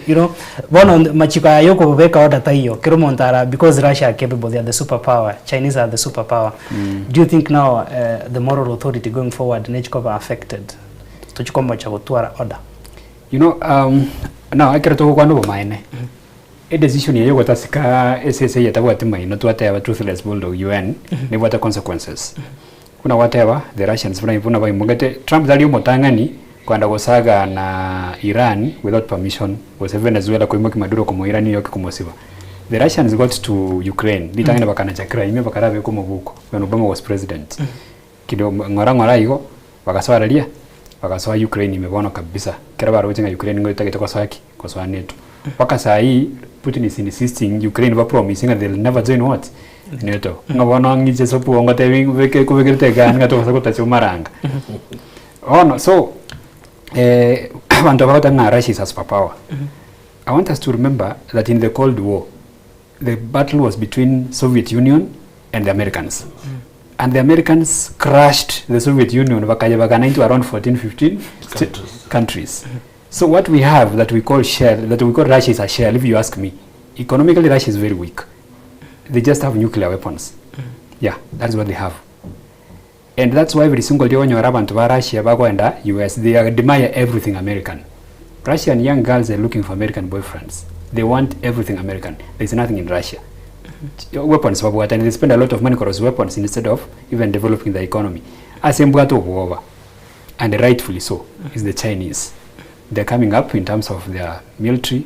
you know bono machiko aya ya okobeka order taiyo kera omonto ara because Russia are capable they are the super power Chinese are the super power do you think now the moral authority going forward nechikoba affected Tochie komocha gotwara order. You know, um, now ekero togokwana obomaene, edecision eye yogotasika esese eye etabwati maino twateba toothless bulldog UN, nebwate consequences. Buna gwateba, the Russians buna buna baimogete, Trump tari omotang'ani kwenda gosaga na Iran without permission, gose Venezuela koimokia Maduro komoira New York komosiba. The Russians got to Ukraine, ritang'ani bakanacha Crimea bakarabeka omobuko when Obama was president. Kidogo ng'ora ng'ora igo, bagasoa riria, bagasoa Ukraine ime bono kabisa, ekero baroche ng'a Ukraine nigo etagete gosoa ki? Gosoa NATO. Mpaka saa hii, Putin is insisting Ukraine ba promise ng'a they'll never join what? NATO. Ng'a bono ng'iche ase obwongo ntebi mbeke nkobekerete egani ng'a tobasa gotacha omaranga. Bono so, abanto bagoteba ng'a Russia is a super power. I want us to remember that in the Cold War, the battle was between Soviet Union and the Americans. And the Americans crushed the Soviet Union bakayebagana into around 14, 15 Countries. countries. So what we have that we call shell, that we call Russia is a shell, if you ask me. Economically, Russia is very weak. They just have nuclear weapons. Yeah, that's what they have. And that's why every single day onyora abanto ba Russia bagoenda US, they admire everything American. Russian young girls are looking for American boyfriends. They want everything American. There's nothing in Russia. Weapons babwate and they spend a lot of money cross weapons instead of even developing the economy. Ase mbwate obwoba and rightfully so is the Chinese. They're coming up in terms of their military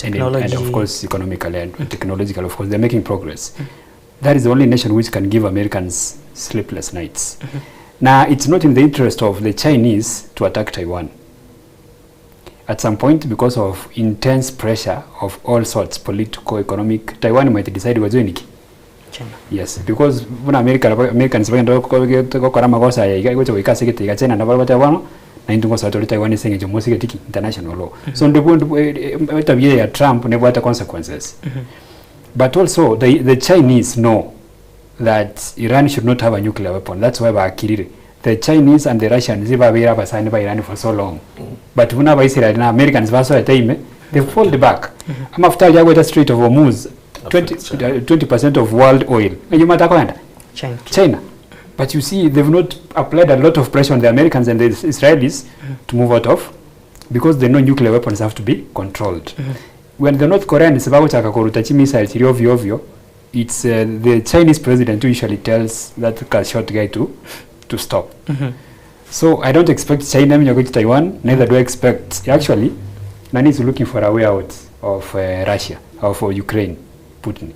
and, and of Technology. course economically and technologically of course they're making progress. That is the only nation which can give Americans sleepless nights. Now it's not in the interest of the Chinese to attack Taiwan. At some point, because of intense pressure of all sorts, political, economic, Taiwan might decide wajoiniki. China. Yes, because buna America Americans bagenda gokora magosa ya iga gocha goika ase egete iga China nabo bateba bono na intwe ngosoa tore Taiwan ase eng'encho mosigeti ki international law. So ndibwo ndibwo etabia ya Trump nebwate consequences. But also the, the Chinese know that Iran should not have a nuclear weapon. That's why bakirire. The Chinese and the Russians babeire abasani ba Iran for so long. But buna abaisraeli na Americans basoete ime, they fold back. Amafuta aria agoeta Strait of Hormuz, 20, 20% of world oil. Ng'ai omanyete akoenda? China. China. But you see, they've not applied a lot of pressure on the Americans and the Israelis to move out of because they know nuclear weapons have to be controlled. When the North Koreans bagochaka koruta chimissile chiri ovyo ovyo, it's the Chinese president who usually tells that short guy to, to stop. So I don't expect China to go to Taiwan, neither do I expect, actually, Nani is looking for a way out of Russia, of Ukraine, Putin.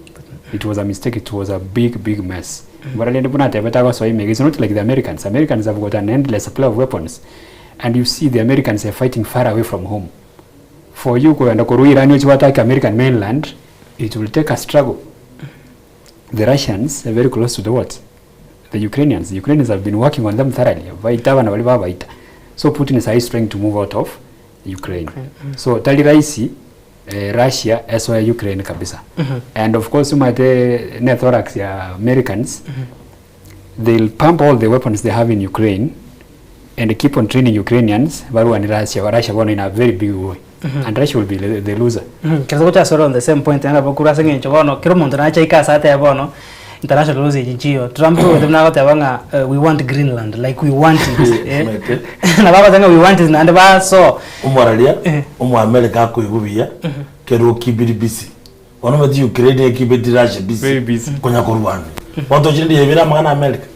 It was a mistake, it was a big, big mess. But it's not like the Americans. Americans have got an endless supply of weapons. And you see the Americans are fighting far away from home. For you kuenda korwa Iran oche attack American mainland, it will take a struggle. The Russians are very close to the what? The Ukrainians. The Ukrainians have been working on them thoroughly. Baita abana bari babaita. So Putin is always trying to move out of Ukraine. So tari rahisi Russia esoe Ukraine kabisa. And of course omanyete ne thorax ya Americans, they'll pump all the weapons they have in Ukraine and keep on training Ukrainians barwane Russia, Russia bono in a very big way. And Russia will be the, the loser. Kero togocha asore on the same point naende nabo korwa ase eng'encho bono kera omonto nache aike ase atebe bono international laws echi nchiyo. Trump omanyete buna agoteba ng'a we want Greenland like we want it eh. Omanyete. Nabo agoteba ng'a we want it naende basoa. Omoraria omoamerika akoigwa buya kero okibiri busy. Bono omanyete Ukraine ekibeti Russia busy Very busy. konya korwana. Bono tochire ndiyebere amang'ana a America.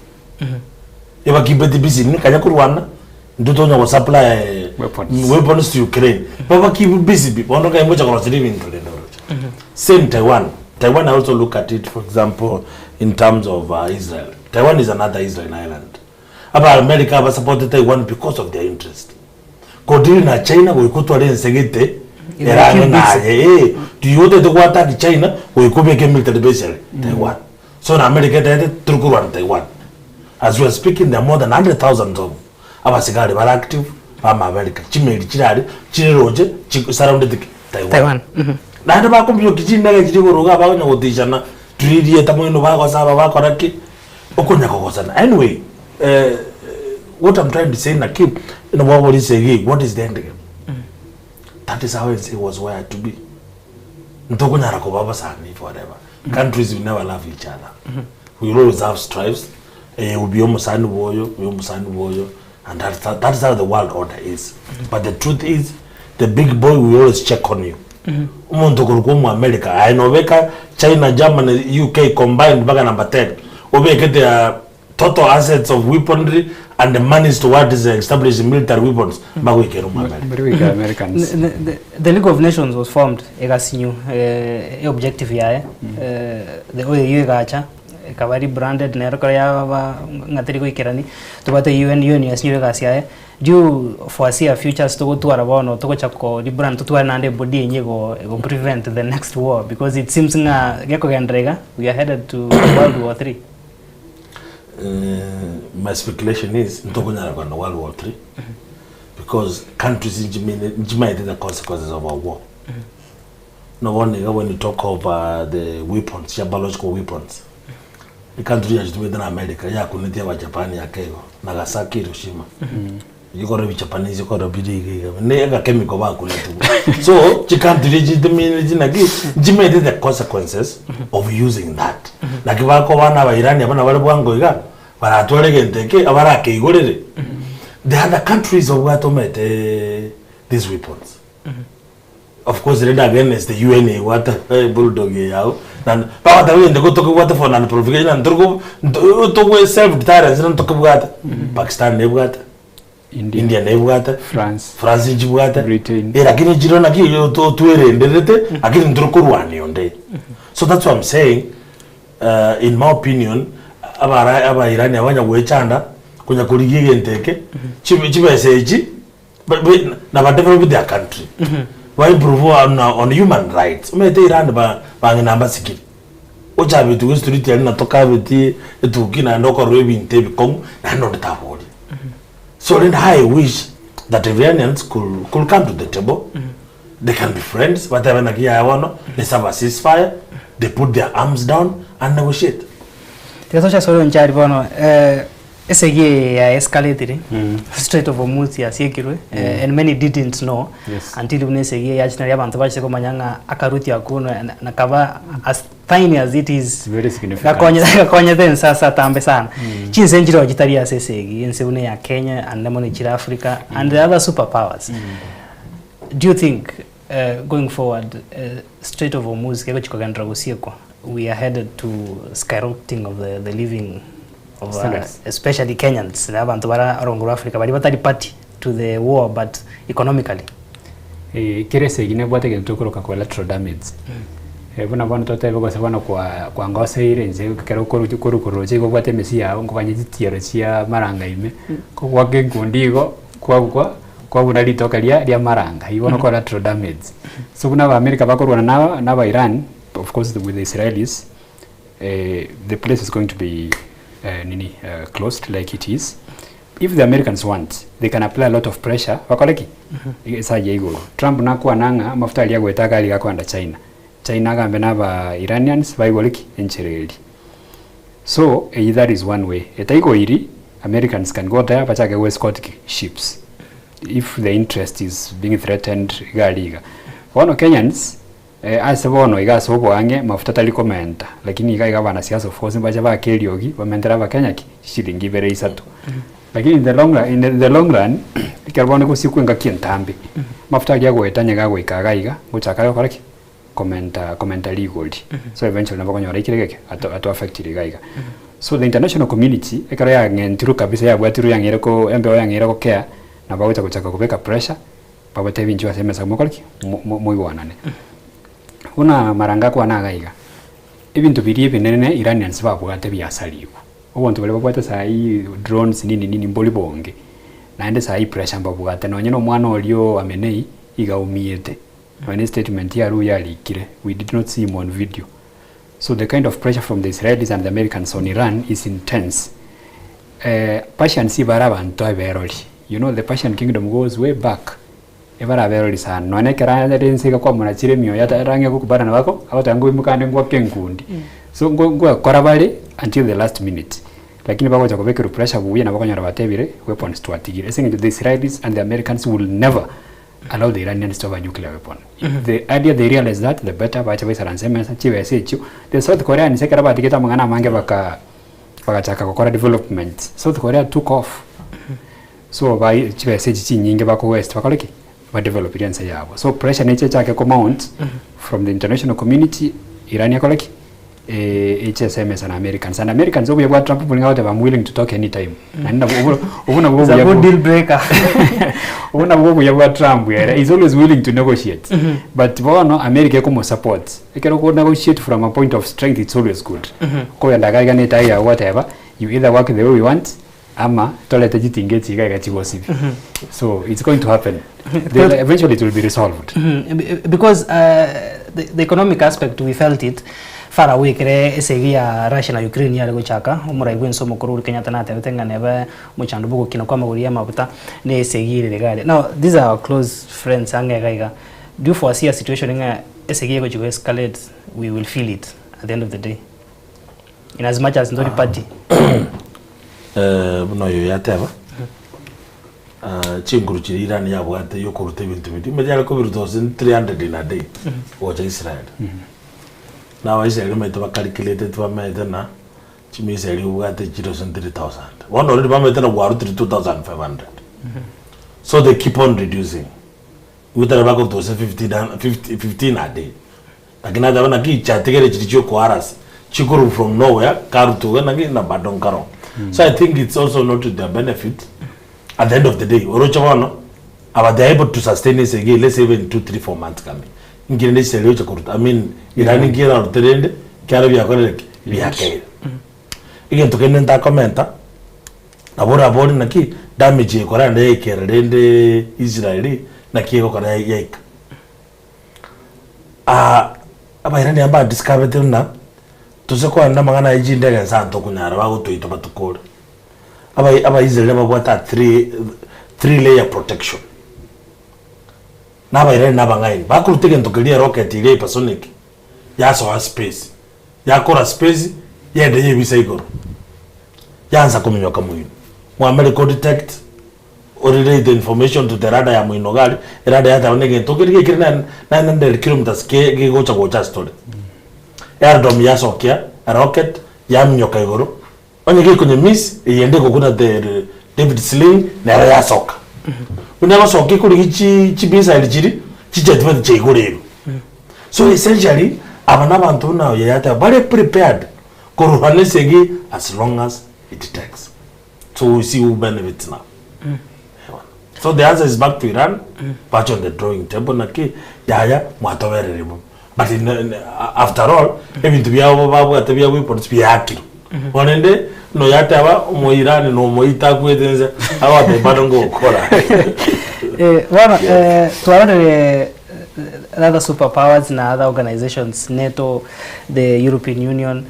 Ebakibeti busy kanya korwana intwe tonya gosupply Weapons. weapons to Ukraine. Babakeep busy pi bono kaye ngocha koroseria ebinto rende oroche. Same Taiwan. Taiwan I also look at it for example in terms of Israel. Taiwan is another Israel island. Aba America basupporte Taiwan because of their interest. Kodiri na China goika otware ense gete ere ang'e naye eh, tiga otagete go attack China goika obeke military base ere Taiwan. So na America etagete tori korwana Taiwan. As we are speaking there are more than 100,000 of abasigari bare active ba America chimeli chire aria chire roche chi surrounded ki Taiwan. Taiwan. Naende bakombiokia chindege chiria igoro iga bakonya gotishana turiria moino bagosaba bakora ki okonya kogosana anyway eh, what I'm trying to say naki nabo esegi what is the end game that is how it was wired to be ntokonyara koba abasani forever countries will never love each other we will always have strifes eh, will be omosani bwoyo oyo omosani bwoyo and that's, that is how the world order is but the truth is the big boy will always check on you omonto okorokwa omoamerica aye nobeka China Germany UK combined mpaka number 10 obeke their total assets of weaponry and the monies towards establishing military weapons mbagoikera omoamerica. Mbari goikera Americans. The, the, the League of Nations was formed egasinyu eh, e objective yaye eh, the OAU egacha ekaba rebranded nero ekero yaba ng'a teri goikerani tobwate UN, UN yasinyire egasi yaye do you foresee a future ase togotwara bono togocha ko rebrand totware naende ebody enye ego ego prevent the next war because it seems ng'a gekogenderera iga we are headed to world war three. My speculation is ntokonyara kogenda world war three because countries nchimene nchimaete the consequences of a war. Buna bono iga when you talk of the weapons, chia biological weapons, ecountry yachitumete na America yakunetie abajapani ake igo, Nagasaki, Hiroshima. Eyio korora ebijapanese korora bire iga iga, ne agachemical bakunetwe. So, chicountry echi chitemine chinaki, nchimanyete the consequences of using that. Naki bakoba na abairani aba nabare bwango iga, baratware egento eke, abarakeigorere. The other countries babwate omanyete these weapons. Of course rende against the UN ebwate bulldog eye agwo, na bagoteba egento ekio tokebwate for non proliferation na ntoriko nto togwe self deterrence na ntokebwate. Pakistan nebwate, India. India nebwate, France. France nchibwate, Britain. Eh lakini chiro naki to twerenderete lakini ntori korwania onde. So that's why I'm saying in my opinion abara abairani aba banya goechanda konya korigia egento eke, chibe chibesa echi Ba- ba- na ba develop their country ba improve on, on human rights omanyete Iran ba bang'ina mbasikire ochabeti gwe street aria na tokabeti etuki naende okorora ebinto ebikong'u naende onde taboria so rende how I wish that Iranians could, could come to the table they can be friends batebe naki yaya bono let's have a ceasefire they put their arms down and negotiate Tiga toche ase oronchari bono eh, Esegi eye ya escalatire Strait of Hormuz yasiekirwe and many didn't know Yes. until buna esegi eye yachire nario abanto bachire komanya ng'a akaruti akwo na- na- nakaba as tiny as it is Very significant. gakonye gakonyete ense ase atambe sana. Chinse nchireo chitari ase esegi, ense buna eya Kenya ande mono echire Africa and the other super powers. Do you think going forward Strait of Hormuz kegochi kogenderera gosiekwa we are headed to skyrocketing of the, the living of Standards. especially Kenyans na abanto bara orongo rwa Africa baria batari party to the war but economically. Eh, kera esegi nebwate egento tokoroka collateral damage. Eh, buna bono totebe gose bono kwa kwangoseire inche ekero okoru koru koroche igo obwate emesi yago nkoganye chitiero chia amaranga ime, kogwaka enkundi igo, kwagwa kwabuna ritoke ria ria amaranga, igo bono collateral damage. So buna abaamerika bakorwana na na aba Iran, of course with the Israelis, the place is going to be nini closed like it is. If the Americans want, they can apply a lot of pressure bakore ki? Ase ayio igoro. Trump nakwana ng'a amafuta aria agoeta iga aria gakoenda China. China agambe na aba Iranians baigore ki? Enchera eria. So eyio that is one way. Etaigoiri, Americans can go there bachake go escort ki? Ships. If the interest is being threatened iga aria iga. Bono Kenyans, Ase bono iga ase oboang'e mafuta tari komenta, lakini iga iga abanasiasa of course mbache baake eriogi bamentere abakenya ki? Chishilingi ibere isato. Lakini in the long run, in the long run, ekero bono egosikwa engaki entambe, mafuta aria agoeta onye gagoika iga iga, ngochaka are gokora ki? Komenta komenta rigori. So eventually nabo okonyora ekere geke ato ato affectire iga iga. So the international community, ekero yang'entirwe kabisa yabwatirwe yang'eire ko embeo yang'eire gokea, nabo bagocha gochaka kobeka pressure, Bagotebi inchuo ase emesa mokore ki? Moigwanane. Buna amaranga akwana iga iga, ebinto biria ebinene Iranians babwate biasarigwe. Obonto baria babwate saii drones nini nini mbori bonge. Naende saii pressure mbabwate nonye na omwana oria o Amenei iga aumiete. Nonye ne statement yarure yarikire, we did not see him on video. So the kind of pressure from the Israelis and the Americans on Iran is intense. Persians ibare abanto aberori, you know the Persian kingdom goes way back, ebare aberori sana, nonya ekero are ense iga kwamona chire emioyo atarang'e gokubana nabako, agoteba ngoimoka ande ngwake enkundi. So ngo ngokora bare until the last minute, lakini bagocha kobekerwa pressure buya nabo okonyora batebire weapons twatigire, ase eng'encho the Israelis and the Americans will never allow the Iranians to have a nuclear weapon. The earlier they realize that the better, bache baisaranse emesa, chibesa echio, the South Koreans ekero batigete amang'ana amange baka bagachaka gokora development, South Korea took off. So bai chibesa echi chinyinge bako waste bakore ki? Ba develop ense yabo. So pressure neche echake ko mount from the international community, Iran ekore ki? Eche ase emesa na Americans. And Americans obuya bwa Trump bori ng'a agoteba I'm willing to talk anytime. Naende nabwo obo obwo nabwo It's a obuya good bwa deal breaker. obwo nabwo obuya bwa Trump ere, he's always willing to negotiate. But bono America ekomosupport. Ekero oko negotiate from a point of strength it's always good. Kogenda iga iga na etagi yago gwateba, you either work the way we want, ama torete chitinga echi iga iga chigosibi. So it's going to happen. They'll eventually it will be resolved. Because the economic aspect we felt it far away ekere esegi ya Russia na Ukraine yare gochaka, omorai bwense omokoro Uhuru Kenyatta natebete ng'a nebe omochando bwa ogokina kwa amagori ya amabuta na esegi ere iga aria. Now these are our close friends ang'e iga iga. Do you foresee a situation ng'a esegi egochi go escalate we will feel it at the end of the day in as much as ntori party? Buna oyo yateba, chinguru chiria Iran yabwate yokoruta ebinto biria, omanyete yare kobiruta gose 300 in a day gocha Israel. Na abaisraeli omanyete bacalculated bamaete ng'a chimisa eria obwate chire gose 3000. Bono already bamaete ng'a gwarutire 2500. So they keep on reducing. Nigo tari bakoruta gose 15 a 50 15 a day. Lakini nateba naki chiatigere chiria chiokoarasa chikorwa from nowhere karutwa iga naki na bado nkaroo. So I think it's also not to their benefit at the end of the day oroche bono aba they are able to sustain esegi eye let's say even 2, 3, 4 months coming. Inki rende chisegi ocha koruta I mean Iran inki erarute rende ekiagera biakorire ki? Biakeire. Egento kende ntakomenta nabo orabore naki damage ekora naende yaikera rende Israel naki egokora yaika. Abairani aba mbadiscoverete buna tose kogenda amang'ana aye chindege nsa ntokonyara bagotoita batukore. Aba Abaisraeli babwate a three layer protection. Na abairani na abang'aini bakoruta egento keria erocket eria hypersonic yasoa space, yakora space yagenda yebisa igoro, yaansa kominyoka moino. Mwamerika odetect. O relay the information to the radar ya moino iga aria, eradar yateba buna egento keria gekire 900 kilometres ke gegocha gocha ase tore. Aerodrome yasokia erocket, yaminyoka igoro, onye gekonye miss, eyende egokuna the David Sling, nero yasoka. Buna egosoka ekorigia chi chimissile chiria, chichia chiaigorerwa. So essentially, aba na abanto buna oyo yateba bare prepared korwana esegi as long as it takes. So we see who benefits now. So the answer is back to Iran, back on the drawing table naki yaya mwatoberire bo. But in, in, after all, ebinto biabo babwate bia weapons biakirwe. Korende no yateba omo Iran no omoita akwete nse agoteba bado ngokora. Bono twarorire other superpowers na other organizations, NATO, the European Union,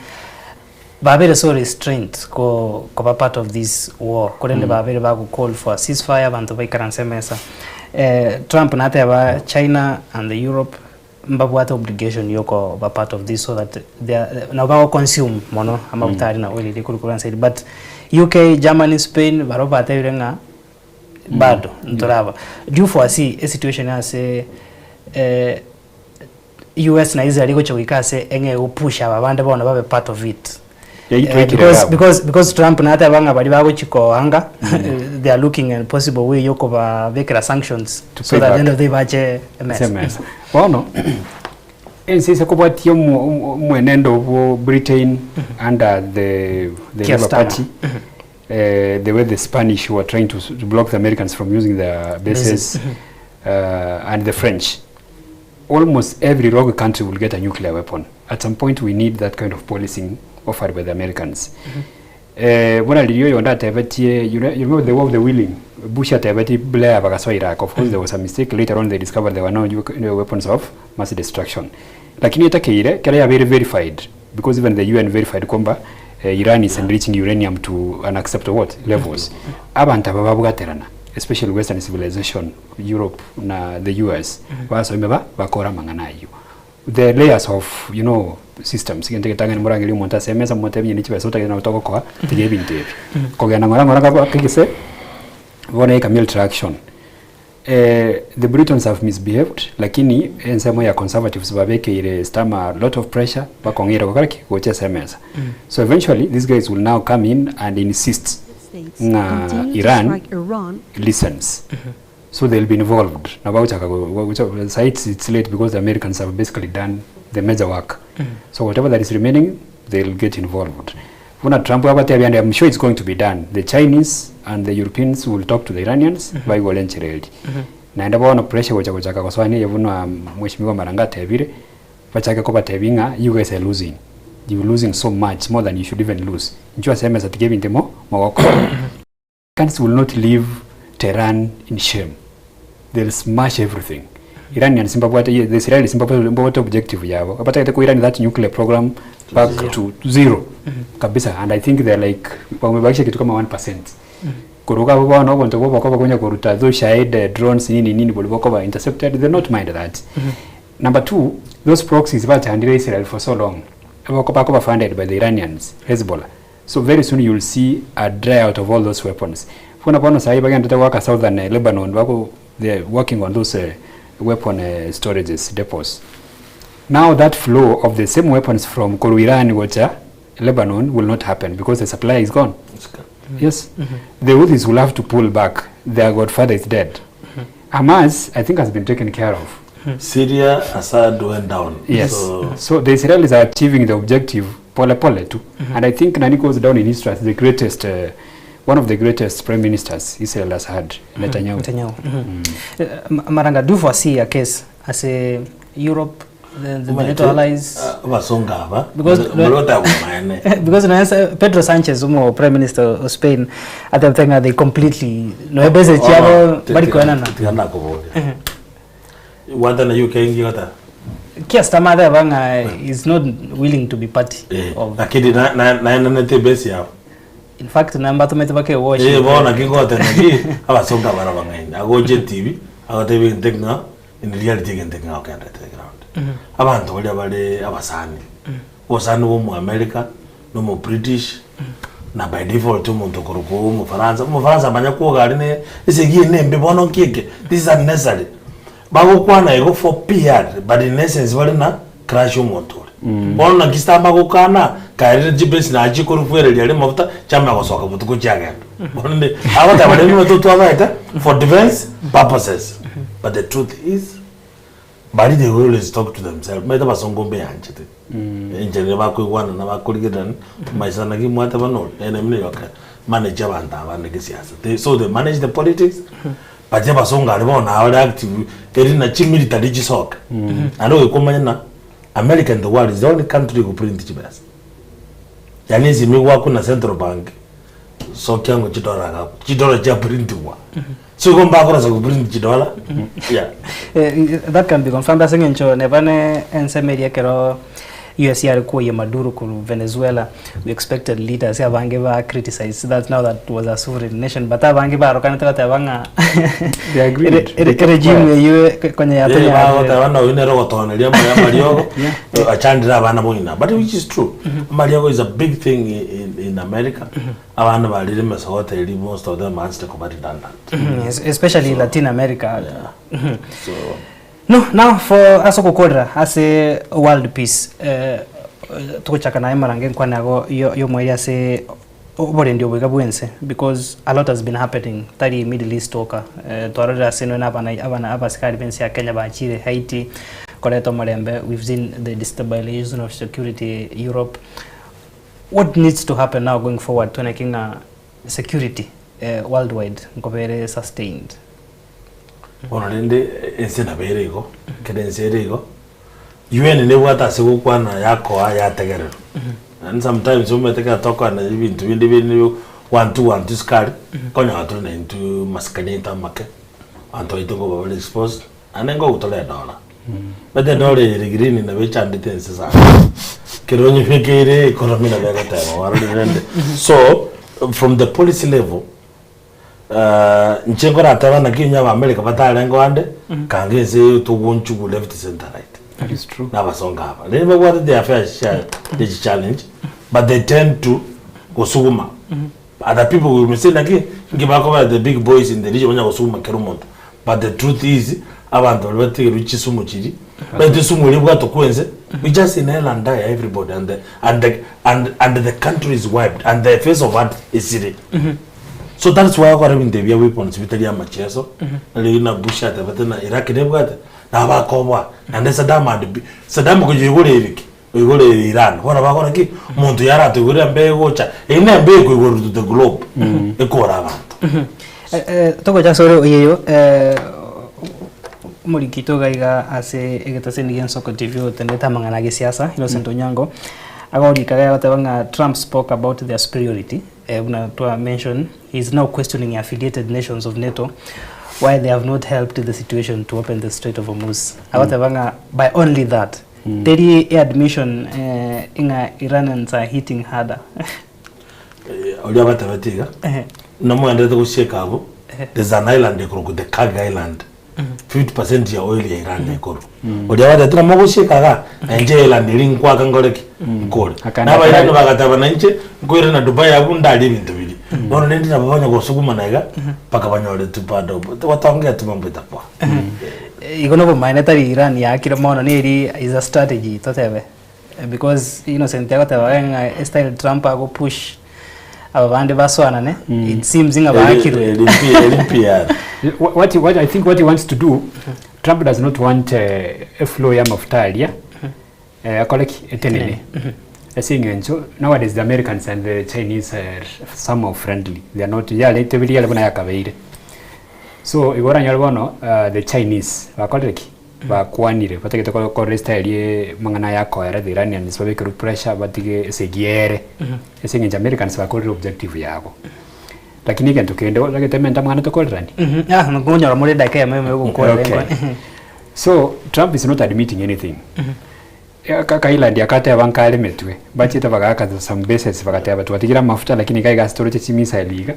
Babeire so restraint ko koba part of this war korende babeire bago call for a ceasefire abanto baikaranse emesa. Trump nateba China and the Europe mbabwate obligation yokoba part of this so that they are nabo bago consume mono amaguta aria na oil eria ekorwa korwa ense eria but UK, Germany, Spain barabwo batebire ng'a bado ntoraba. Do you foresee a situation ase US na Israel egochia goika ase eng'e egopusha aba bande bono babe part of it. Eyio Eh, twaikire because, iga abwo. because, because Trump nateba ng'a baria bagochi koanga they are looking at possible way yokobabekera sanctions To so pay that at the end back. of the day bache emesa. Ase emesa. Bono, ense ase kobwatia omo- omo- omwenendo bwo Britain under the Keir Labour Starmer. Party, the way the Spanish were trying to, to block the Americans from using their bases, and the French. Almost every rogue country will get a nuclear weapon. At some point we need that kind of policing offered by the Americans. Buna riria oyonde atebetie, you know, you remember the war of the willing, Bush atebetie Blair bagasoa Iraq. Of course there was a mistake, later on they discovered there were no no weapons of mass destruction. Lakini etakeire, kera yabeire verified, because even the UN verified kwamba Iran is enriching uranium to unacceptable what levels. Abanto aba babwaterana, especially western civilization, Europe na the US, basoime ba bakore amang'ana ayio. The layers of you know systems, egento egetang'ani morangerie omonto ase emesa momotebie onye ne chibesa otagete nabo togokoa, tiga ebinto ebi. Kogenda ng'ora ng'ora ng'a kegese, bono eka military action. The Britons have misbehaved, lakini ensemo ya Conservatives babekeire Starmer a lot of pressure, bakong'eire gokora ki? Gocha ase emesa. So eventually these guys will now come in and insist States ng'a continue to Iran strike Iran listens. So they'll be involved. Na bagochaka sai it's late because the Americans have basically done the major work. So whatever that is remaining, they'll get involved. Buna Trump abatebia and I'm sure it's going to be done. The Chinese and the Europeans will talk to the Iranians baigore enchera eria. Naende bono pressure gocha gochaka gosoa niye buna Mheshimiwa Maranga atebire, bachake kobatebia ng'a you guys are losing. You losing so much more than you should even lose. Inchuo ase emesa tiga ebinto mo mogokora. Americans will not leave Tehran in shame. They'll smash everything. Iranians mbabwate the Israelis mbabwate objective yabo. Abatagete ku Iran that nuclear program back to zero kabisa and I think they're like wamebakisha kitu kama 1%. Korwa iga abwo bono obonto bwa obokoba konya koruta those shahed drones nini nini boria bokoba intercepted they not mind that. Number two, those proxies bachandire Israel for so long, abako bakoba funded by the Iranians, Hezbollah. So very soon you will see a dry out of all those weapons. Buna bono sahi bagenderete goaka southern Lebanon bako they are working on those weapon storages, depots. Now that flow of the same weapons from korwa Iran gocha Lebanon will not happen because the supply is gone. Yes. The Houthis will have to pull back. Their godfather is dead. Hamas, I think, has been taken care of. Syria, Assad went down. Yes. So, So the Israelis are achieving the objective pole pole too. And I think Nani goes down in history as the greatest, one of the greatest prime ministers Israel has had, Netanyahu. Netanyahu. Maranga, do you foresee a case as a Europe, the, the NATO allies? Abasongo aba Because- murotagomane. Because no, Pedro Sanchez, umo prime minister of Spain, atebete ng'a they completely no ebese chiabo bari koenana. Tiga nakoboria gwata na UK ingi gota. Kia Starmer ateba ng'a is not willing to be party of Lakini naenanete ebesi yabo. In fact namba tumete bake watch. Eh, bono naki ngoteba naki abasongo abare abang'aini agocha etibi agoteba egento eking'ao in reality egento eking'ao kende ground. Abanto baria bare abasani, obosani bwa omoamerica na omobritish na by default omonto okorokwa omofaransa, omofaransa amanya kwoga aria ne esegi eye nembe bono nki eke, this is unnecessary. Bagokwana igo for PR but in essence bare na crush omonto oria. Bono naki Starmer agokana, kaerire chibesa naye chikorufuereria aria amafuta chiamanya gosoka botuko chiagenda. Bono rende agoteba rende buna totwabaete for defense purposes but the truth is baria they will always talk to themselves. Omanyete abasongo mbeyanchete enchera eria bakoigwanana bakorigererania maisha naki mwateba nore nere muna yoka manage abanto aba na gesiasa. They so they manage the politics but abasongo aria bono nabo bare active eri na chimilitary chisoke. Naende goika omanye ng'a America in the world is the only country ego print chibesa. Yaani esimi egwakwa na central bank sokia ng'o chidollar iga abwo, chidollar chiaprintigwa. So igo mbakorosa goprint chidollar, yeah. That can be confirmed ase eng'encho neba ne ensemo eria ekero US yare kwoyia Maduro korwa Venezuela, we expected leaders abange ba criticize that now that was a sovereign nation but abange barokanete bateba ng'a They agreed. They kept regime quiet. eywo konya Eh, yatonyarire. bagoteba ng'a oyio nere ogotoneria amaya amariogo, achandire abana bong'ina. But which is true. Amariogo is a big thing in America. Abana barire emesogoto eria most of them anchete koba redundant. Especially Latin America. Yeah. So No, now for ase ogokorera ase world peace eh, togochaka naye marange enkwana yago yo- yomoerio ase oborendi obo iga bwense because a lot has been happening tari Middle East oka eh, twarorire ase nonya na abana abana abasikari b'ense ya Kenya bachire Haiti koreta omorembe, we've seen the destabilization of security Europe. What needs to happen now going forward tweneki ng'a security eh, worldwide nkobere sustained? Bono rende ense nabo ere igo, ekero ense ere igo, UN nebwate ase gokwana yakoa yategererwa. Naende sometimes omanyete ekero tokogenda ebinto binde bire one two one two sukari, okonyora tore na intwe masikani aito amake, abanto baito nkoba bare exposed, naende nkogotora edora. Omanyete edora eye ere green nabo echandete ense sana, ekero onyebekeire economy nabo egoteba warorire rende. So, from the policy level, Inche nkoratebe naki onye Abaamerika batarenge ande, kanga ense eye togonchugwa left centre right. That is true. Na abasongo aba. Rende babwate their fair share ye challenge, but they tend to gosuguma. Other people will say naki inki bakobera the big boys in the region banya gosuguma kera omonto. But the truth is, abanto baria batigerwe chisumu chiria, baete esumu eria ebwate okwa ense, we just inhale and die everybody and the, and the, and, and the country is wiped and the face of earth esire. So that's why okora ebinto ebi bia weapons bitari amacheso, nari na Bush atebete na Iraq nebwate, nabo bakoboa, naende Saddam had be Saddam koyoigora eriki, oigora Iran, bono bakora ki? Omonto oyo aratoigorere embe egocha, eyio na embe ekoigorwa to the globe, ekora abanto. Togocha ase ore oyeyo omoriki oito iga iga ase egetaseni gia Ensoko TV otenenete amang'ana a gesiasa, Innocent Onyango, agorika iga agoteba ng'a Trump spoke about their superiority. Buna twa mention, he is now questioning affiliated nations of NATO why they have not helped the situation to open the Strait of Hormuz. Agoteba ng'a by only that, teri admission ng'a Iranians are hitting harder. Oria abatebeti iga, Namoenderete gosieka abwo, there's an island ekorokwa the Kag Island, 50% ya oil ya Iran ekorwa. Oria batebete ng'a mogosieka igaa, na inche island eria nkwaka nkore ki? Nkore. Akana Na abairani Kag. bagateba na inche nkoirana Dubai abwo ndarie ebinto biria. Bono rende nabo banya gosugumana iga, mpaka banyoretwe bado wataongea tu mambo itakuwa. Igo nobomaene tari Iran yaakire mono neri is a strategy totebe. Because Innocent agoteba aye ng'a estyle Trump ago push aba bande basoanane, it seems ng'a baakirwe. Eri mpi- eri mpiara. What, what I think what he wants to do, Trump does not want a flow ya mafuta aria akore ki etenene ase eng'encho nowadays the Americans and the Chinese are somehow friendly they are not yare tebiri yare buna yakabeire so igo oranyore bono the Chinese bakorire ki Bakwanire batagete gokora estyle ye amang'ana aya akoera the Iranians babekerwe pressure batige esegi ere ase eng'encho Americans bakorire objective yabo. Lakini egento kende otagete mente amang'ana tokorerani? Ah, nkonyora more edakika eyemo eyemo yogokora Okay. So Trump is not admitting anything. Aka Island akateba nkaremetwe, bachete bagaaka some bases bagateba twatigire amafuta lakini iga iga ase toroche chimissile iga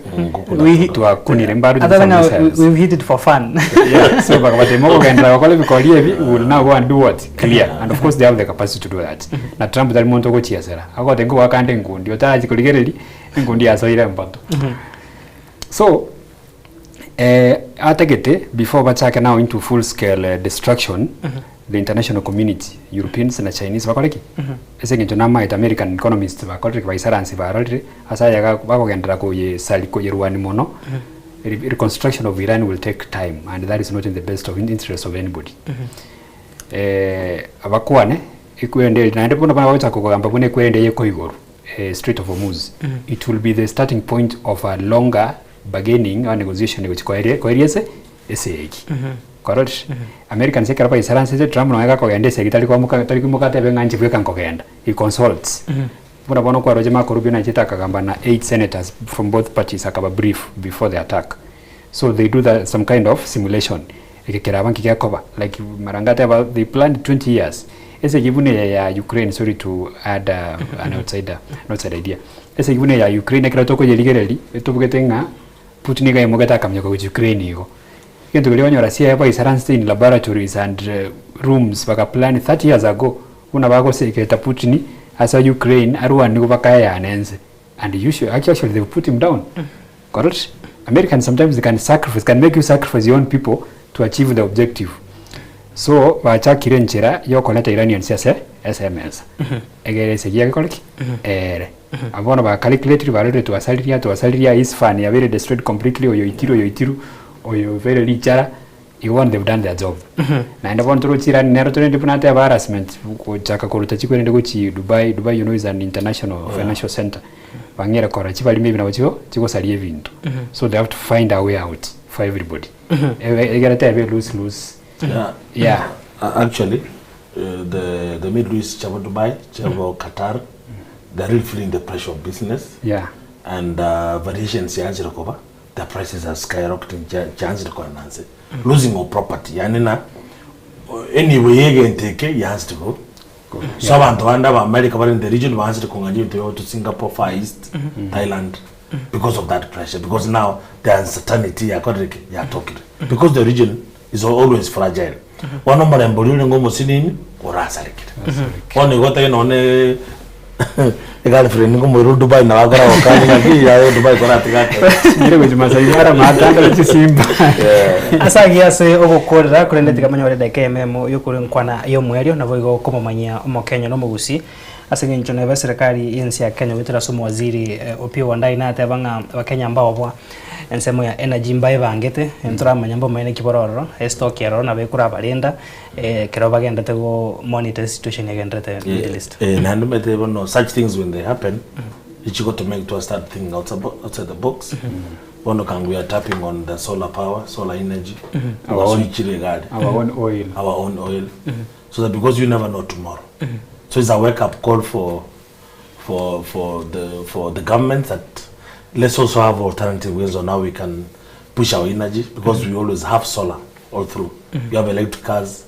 twakunire mbaroche Other some than missiles. we've hit it for fun. Yeah, so bakabatema okogenderera gokora ebikori ebi we will now go and do what? Clear. And of course they have the capacity to do that. Na Trump tari monto ogochiesera. Agote nkogoaka ande enkundi otarachi korigereria enkundi yasoire mbato. So Atagete before bachake now into full scale destruction the international community, Europeans na Chinese bakore ki? Ase eng'encho namaete American economists bakorire ki? Baisaransi barorire ase aya ga bakogenderera koyesari koyerwania mono reconstruction of Iran will take time and that is not in the best of interest of anybody. Abakwane ekwende eri naende bono bagochaka kogamba buna ekwende eye ekoigorwa Strait of Hormuz it will be the starting point of a longer bargaining or negotiation gochia koeria koeria ase esegi. Kwarorire? Americans ekero baisaransete Trump nonye gakogenda esegi tari koamoka tari koimoka atebe ng'a inche bweka nkogenda, he consults. Buna bono kwaroche Marco Rubio nachete akagamba na eight senators from both parties akaba brief before the attack. So they do the some kind of simulation, eke keraba nki gekoba, like mara ngateba they planned 20 years, esegi buna eye ya Ukraine sorry to add an outsider an outside idea. Esegi buna eya Ukraine ekero tokoyerigereria, etobugete ng'a Putin nigo aimogete akaminyoka gochia Ukraine igo. Egento keria okonyora siaye baisaransete in laboratories and rooms baka plan 30 years ago buna bagoseketa Putin ase Ukraine arwane nigo bakaeyana ense and usually actually they put him down. Korora Americans sometimes they can sacrifice can make you sacrifice your own people to achieve the objective. So bachakire enchera yokoreta Iranians ase ase emesa. Egere esegi egekore ki? Eere. Abwo bono ba calculatire barorire twasaririe twasaririe Isfahan yabeire destroyed completely oyo oitirwe oyo oitirwe oyo obeire richara igo bono they've done their job. Naende bono toroche Iran nero torende buna ateba harassment gochaka koruta chikwerende gochia Dubai, Dubai you know is an international financial center. Bang'eire korora chibarimo ebi nabo chigo chigosaria ebinto. So they have to find a way out for everybody. Ebe egere tebe lose lose. Yeah. Yeah. Actually, the Middle East, chabo Dubai, chabo Qatar, they're really feeling the pressure of business. Yeah. And variations chianchire koba, the prices are skyrocketing, chianchire koenda nse. Losing of property, yaani na enibo ya egento eke yaanchire ko So abanto bande aba America bare in the region baanchire kong'anya ebinto biabo to Singapore, Far East, Thailand because of that pressure because now the uncertainty yakorire ki? Yatokire because the region is always fragile. Bono omorembe oria orenge omosinini orasarekire. Bono igo otari nonye egirlfriend nkomoira Dubai nabo akora gokania ng'aki yaye Dubai koratiga ake. Nere gochia Masai Mara maatanga gochia Simba. Ase ayio ase ogokorera, korende tiga monyore edakika eyemo eyemo y'okorenkwana y'omoerio, naboigo komomanyia Omokenya na Omogusii, ase eng'encho neba eserekari y'ense ya Kenya goetera ase omowaziri Opiyo Wandayi nateba ng'a Abakenya mbaobwa ensemo ya energy mbaebangete, ntoramanya mbomaene ki bore ororo, estock eroro nabo ekorabarenda ekero bagendete go monitor esituation egenderete Middle East. Naende omanyete bono such things when they happen, ichigo to make to start thinking outside the box. Bono kanga we are tapping on the solar power, solar energy, Our own- twaswitchire egari. Our own oil. Our own oil. So that because you never know tomorrow. So it's a wake up call for for for the for the government that let's also have alternative ways on how we can push our energy because we always have solar all through. We have electric cars,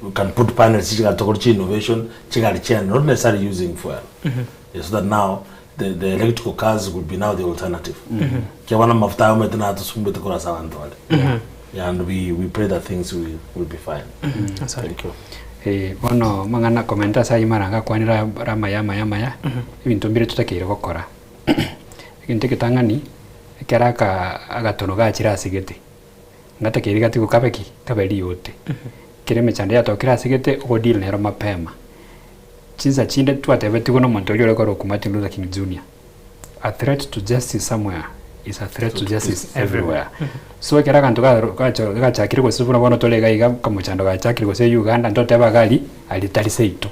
we can put panels chigari tokore chi innovation chigari chiane not necessarily using fuel. Yeah, so that now the, the electrical cars will be now the alternative. Ekiagera bono amafuta aya omanyete natosumbete korwa ase abanto bare. Yeah, and we, we pray that things will, will be fine. Asante. Thank you. Eh, bono amang'ana komenta ase ayio mara ngakwanera are amaya amaya amaya, ebinto mbire totakeire gokora. Egento egetang'ani, ekero aka agatono gachire ase gete, ngatakeire gatigo kabe ki? Kabe riote. Ekero emechando yatokire ase gete, ogo deal nero mapema. Chinsa chinde twatebetigwe na omonto oria ore korokwa Martin Luther King Junior, a threat to justice somewhere is a threat to justice everywhere. So ekero aganto gacho gachakire gose buna bono tore iga iga kamochando gachakire gose Uganda ntoteba iga aria, aria tari seito.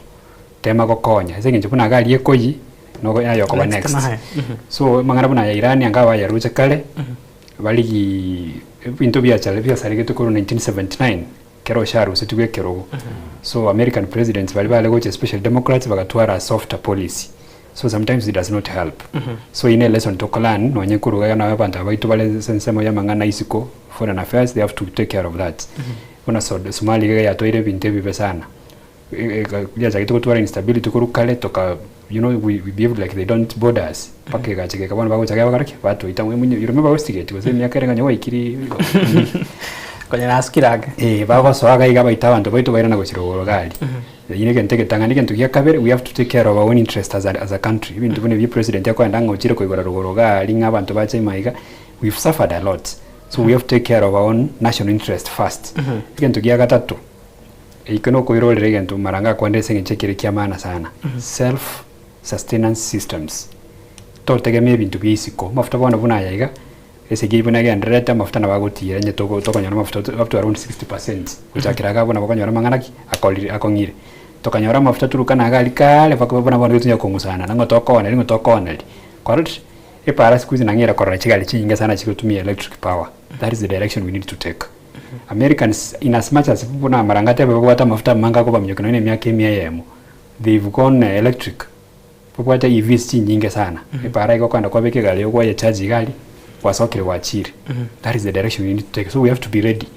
Tema gokonya ase eng'encho buna iga aria ekoyi, nogo yaye okoba Next next. naye. So amang'ana buna aya Iran anga bayaruche kare, barigiiii ebinto biachare biasaregete korwa 1979 ekero osharusetigwe ekerogo. So American presidents baria bare gocha especially Democrats bagatwara a softer policy. So sometimes it does not help. So eyio ne lesson toko learn nonye korwa iga nabo abanto aba baito bare ase ensemo ya amang'ana isiko, foreign affairs they have to take care of that. Buna Somalia iga yatwaire ebinto ebibe sana, yachagete gotwara instability korwa kare toka you know we behaved like they don't border us mpaka egacha egeka bono bagocha iga bakora ki? Batoita you remember Westgate gose emiaka ere ng'a gwaikire Konya nasukire ake. Eh, bagosoa iga iga baita abanto baito bairana gochia rogoro iga aria. Eyio na egento egetang'ani. Egento gia kabere, we have to take care of our own interest as a, as a country. Ebinto buna ebio president akoenda ng'a ochire koigora rogoro iga aria ng'a abanto bache ime iga, we've suffered a lot. So we have to take care of our own national interest first. Egento gia gatato, ekio na okoirorera egento mara ngakwanire ase eng'encho ekere kia maana sana, self sustenance systems. Totegemea ebinto bia isiko, amafuta bono buna aya iga, Esegi eyio buna egendererete, amafuta nabo agotiira onye tokonyora amafuta up to around 60% gochakera iga abwo nabo okonyora amang'ana ki? Akorire akong'ire. Tokanyora amafuta Turkana iga aria kaare mpaka buna bono tonya kong'usana nang'o tokooneria ng'o tokooneria. Kwarorire? Epaara siku hizi nang'eire korora chigari chinyinge sana chigotumia electric power, that is the direction we need to take. Americans in as much as buna amarang'ati abe babwate amafuta amange akobaminyokia nonye na emiaka emia eyemo, they've gone electric. Babwate EVs chinyinge sana, epaara iga okogenda kwabeka egari yago kwayecharge iga aria, gwasokire gwachire. That is the direction we need to take, so we have to be ready.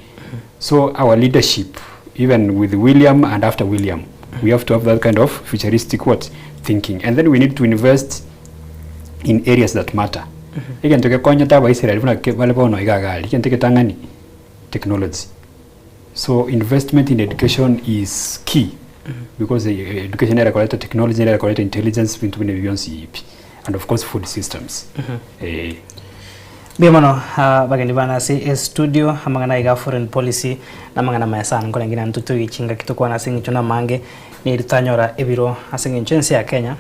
So our leadership even with William and after William, we have to have that kind of futuristic what? Thinking. And then we need to invest in areas that matter. Egento gekonyete abaisraeli buna ke bare bono iga iga aria, egento egetang'ani, technology. So investment in education is key because education nere ekoreta technology nere ekoreta intelligence ebinto buna ebi bionsi pi and of course food systems eh. Mbuya mono abageni bane ase estudio, amang'ana aiga a foreign policy na amang'ana amaya sana nkorenge naende totoige chingaki tokwane ase eng'encho namange neri totanyora ebiro ase eng'encho ense ya Kenya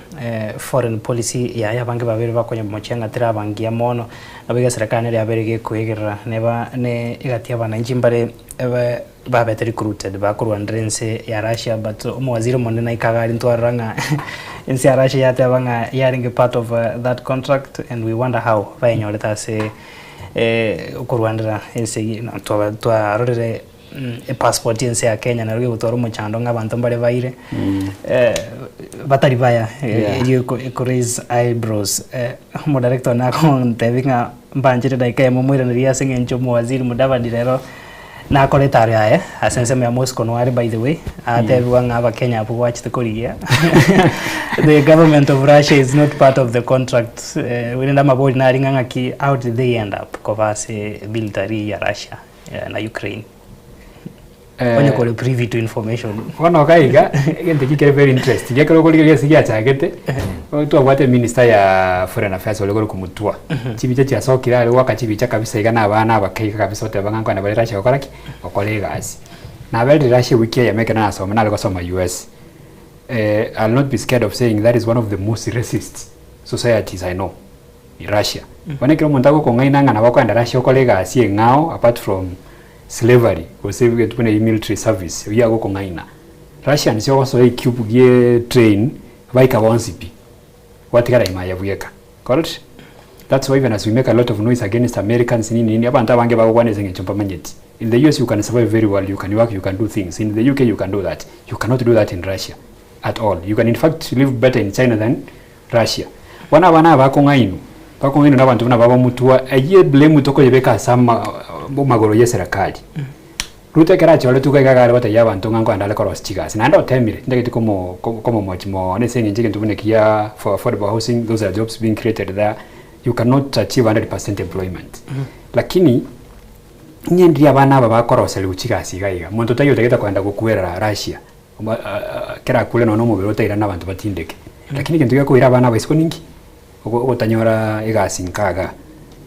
foreign policy yaye abange babere bakonya mochie ng'a teraba ngiya mono nabo iga eserekari nere yabere gekoegerera neba ne egati ya abananchi mbare babete recruited bakorwanera ense ya Russia but omowaziri omonene naika iga aria ntwarora ng'a ense ya Russia yateba ng'a yarenge part of that contract and we wonder how bayenyorete ase okorwanera ense eyio twaba twarorire epassport y'ense ya Kenya naro gegotwara omochando ng'a abanto mbare baire batari baya eyio eko raise eyebrows omodirector one agontebia ng'a mbanchere dakika eyemo moiranerie ase eng'encho omowaziri Mudavadi rero Nakore etaro yaye ase ensemo ya Moscow noare by the way, atebiwa ng'a abakenya abwo gwachete korigia the government of Russia is not part of the contract eh, rende amabori nari ng'a ng'aki how did they end up koba ase military ya Russia eh, na Ukraine onye kore privy to information. Bono iga iga, egento eki kere very interesting, ekero okorigereria ase giachagete, twabwate eminister ya foreign affairs ore korokwa Mutua, chibicha chiasokire are goaka chibicha kabisa iga na abana abake iga kabisa oteba ng'a nkogenda bare Russia gokora ki? Gokora egasi. Naberire Russia ewiki eyemo ekero nasoma nare gosoma US, I'll not be scared of saying that is one of the most racist societies I know, Russia. Bono ekero omonto agokong'aina ng'a nabo okogenda Russia okore egasi eng'ao apart from slavery gose egento buna military service oyio agokong'aina. Russians ogosoa ecube gie train baika bonsi pi, gwatigara ime aye bweka. Correct? That's why even as we make a lot of noise against Americans nini nini, abanto abange bagokwana ase eng'encho mbamanyeti. In the US you can survive very well, you can work, you can do things. In the UK you can do that. You cannot do that in Russia at all. You can in fact live better in China than Russia. Bono abana aba bakong'ainwa, bakong'ainwa na abanto buna baba motwa, eyio eblame tokoyebeka ase ama amagoro ya eserekari. Ruto ekero achoretwe iga iga are gotebia abanto ng'a nkoenda are korosia chigasi, naende otemire, ntagete komo komomochi mono ase eng'encho egento buna ekiya for affordable housing, those are jobs being created there, you cannot achieve 100% employment. Lakini, ng'e ndiria abana aba bakoroserigwa chigasi iga iga, monto taiyo otagete koenda gokuerera Russia, kera akure nonya na omobere otairane abanto batindeke. Lakini egento gekoira abana aba isiko ninki? Ogotanyora egasi nka igaa,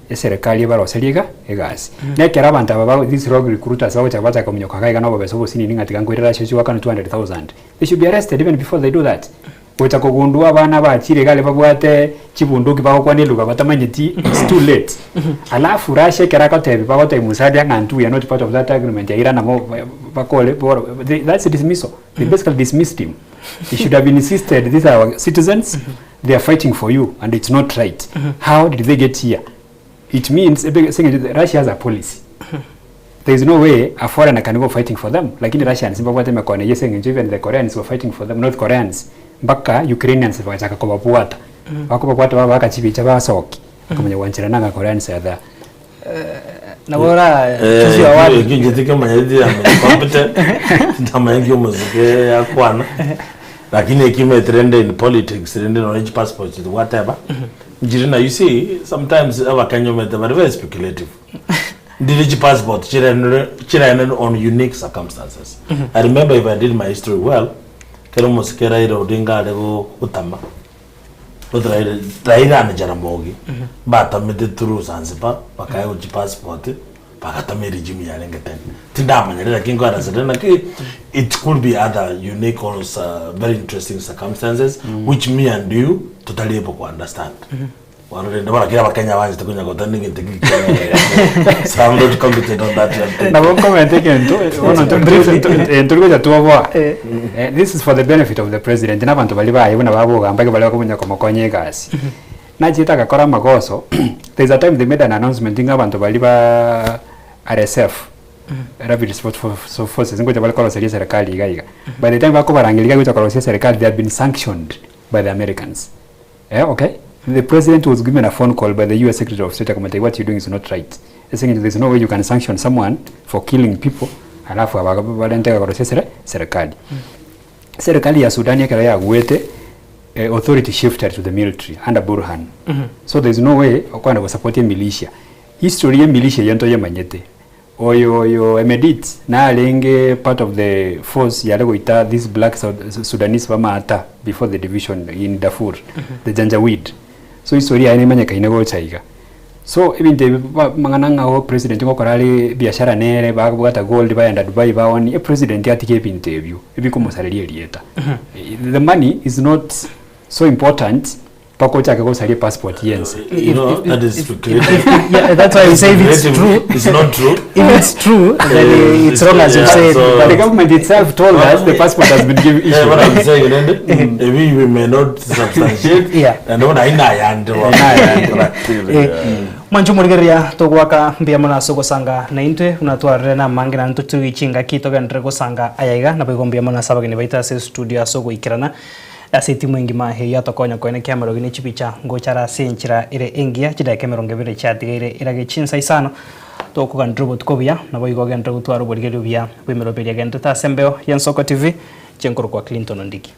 eserekari ebaroserie iga egasi. Na ekero abanto aba ba these rogue recruiters bagocha bachaka kominyoka iga iga na obobesa obosinini ng'a tiga nkoirere ase ochio goakana 200,000, they should be arrested even before they do that. Gocha kogundua abana bachire iga aria babwate chibunduki bagokwana eluga batamanyeti, it's too late. Alafu Russia ekero agotebi bagotebia Musalia ng'a intwe we are not part of that agreement yairana mo bakore boro that's dismissal, they basically dismissed him. He should have insisted these are our citizens, they are fighting for you and it's not right. How did they get here? It means ebe- ase eng'encho Russia has a policy. There is no way a foreigner can go fighting for them. Lakini Russians mbabwate emekono eyio ase eng'encho even the Koreans were fighting for them, North Koreans, mpaka Ukrainians bagachaka kobabwata. Bakobabwata babaka chibicha basoki, bakamanya gwancherana ng'a Koreans are there. Nabo ora choose your word. Ekio inche tikemanyeti competent ndamanya nki omosike akwana lakini ekio omanyete rende in politics rende nonye chipassport chiri gwateba nchiri na you see sometimes abakenya omanyete bari very speculative ndire chipassport chirenire chirenire on unique circumstances I remember if I did my history well kero omosike Raila Odinga are gotama But Raila, Raila and Jaramogi batamete through Zanzibar bakaegwa chipassport bagatama eregime yarenge tene. Tindamanyire lakini nkoeresa naki it could be other unique or very interesting circumstances which me and you totari able ku understand. Bono rende bono kera abakenya banchete konya gotana egento eki kiaye. So I'm not competent on that one. Nabo nkomenta egento bono ntori gocha twoboa. This is for the benefit of the president na abanto baria baye buna babogamba iga baria bakonya komokonya egasi. Nachete agakora amagoso, there is a time they made an announcement ng'a abanto baria ba RSF, Rapid Support Forces ngocha bare koroseria eserekari iga iga. By the time bakobarangeria iga gocha korosia eserekari they have been sanctioned by the Americans. Eh okay, the president was given a phone call by the US secretary of state akamotebia what you doing is not right. Ase eng'encho there is no way you can sanction someone for killing people alafu aba barente korosia esere serikali. Serikali ya Sudan ekero yaguete eh, authority shifted to the military under Burhan. So there is no way okogenda gosupport emilitia. History ya emilitia eye ntoyemanyete. Oyo oyo Emedit narenge part of the force yare goita these black Sudanese bamaata before the division in Darfur, the Janjaweed. So history yaye nemanyekaine gocha iga. So ebinto ebi amang'ana ng'a oh president ngokora are ebiashara nere babwata gold baenda Dubai baonia, epresident atige ebinto ebio ebikomosareria erieta. The money is not so important Mpaka ochake gosaria epassport y'ense. You know, that is speculative. Yeah, that's why I say if it's Speculative. true, It's not true. if it's true, then it's wrong as you've Yeah, said. so- But the government itself told us the passport has been given Yeah, what issued. I'm saying, rende, maybe we may not substantiate. Yeah. And when I Eh, mwancho morigereria togwaka mbuya mono ase ogosanga naintwe buna twarire na amange naende totugie chingaki togenderere gosanga aya iga nabo igo mbuya mono ase abageni baito ase estudio ase ogoikerana Ase etimu engima eyio atokonya koenekia amarogi ne chibicha ngocha are ase enchera ere engiya, chidakika emerongo ebere chiatigaire erage chinsa isano, tokoganera obotuko obuya, naboigo ogenderere gotwara oborigereria obuya bw'emeroberio egenderete ase embeo y'Ensoko TV, inche nkorokwa Clinton Ondigi.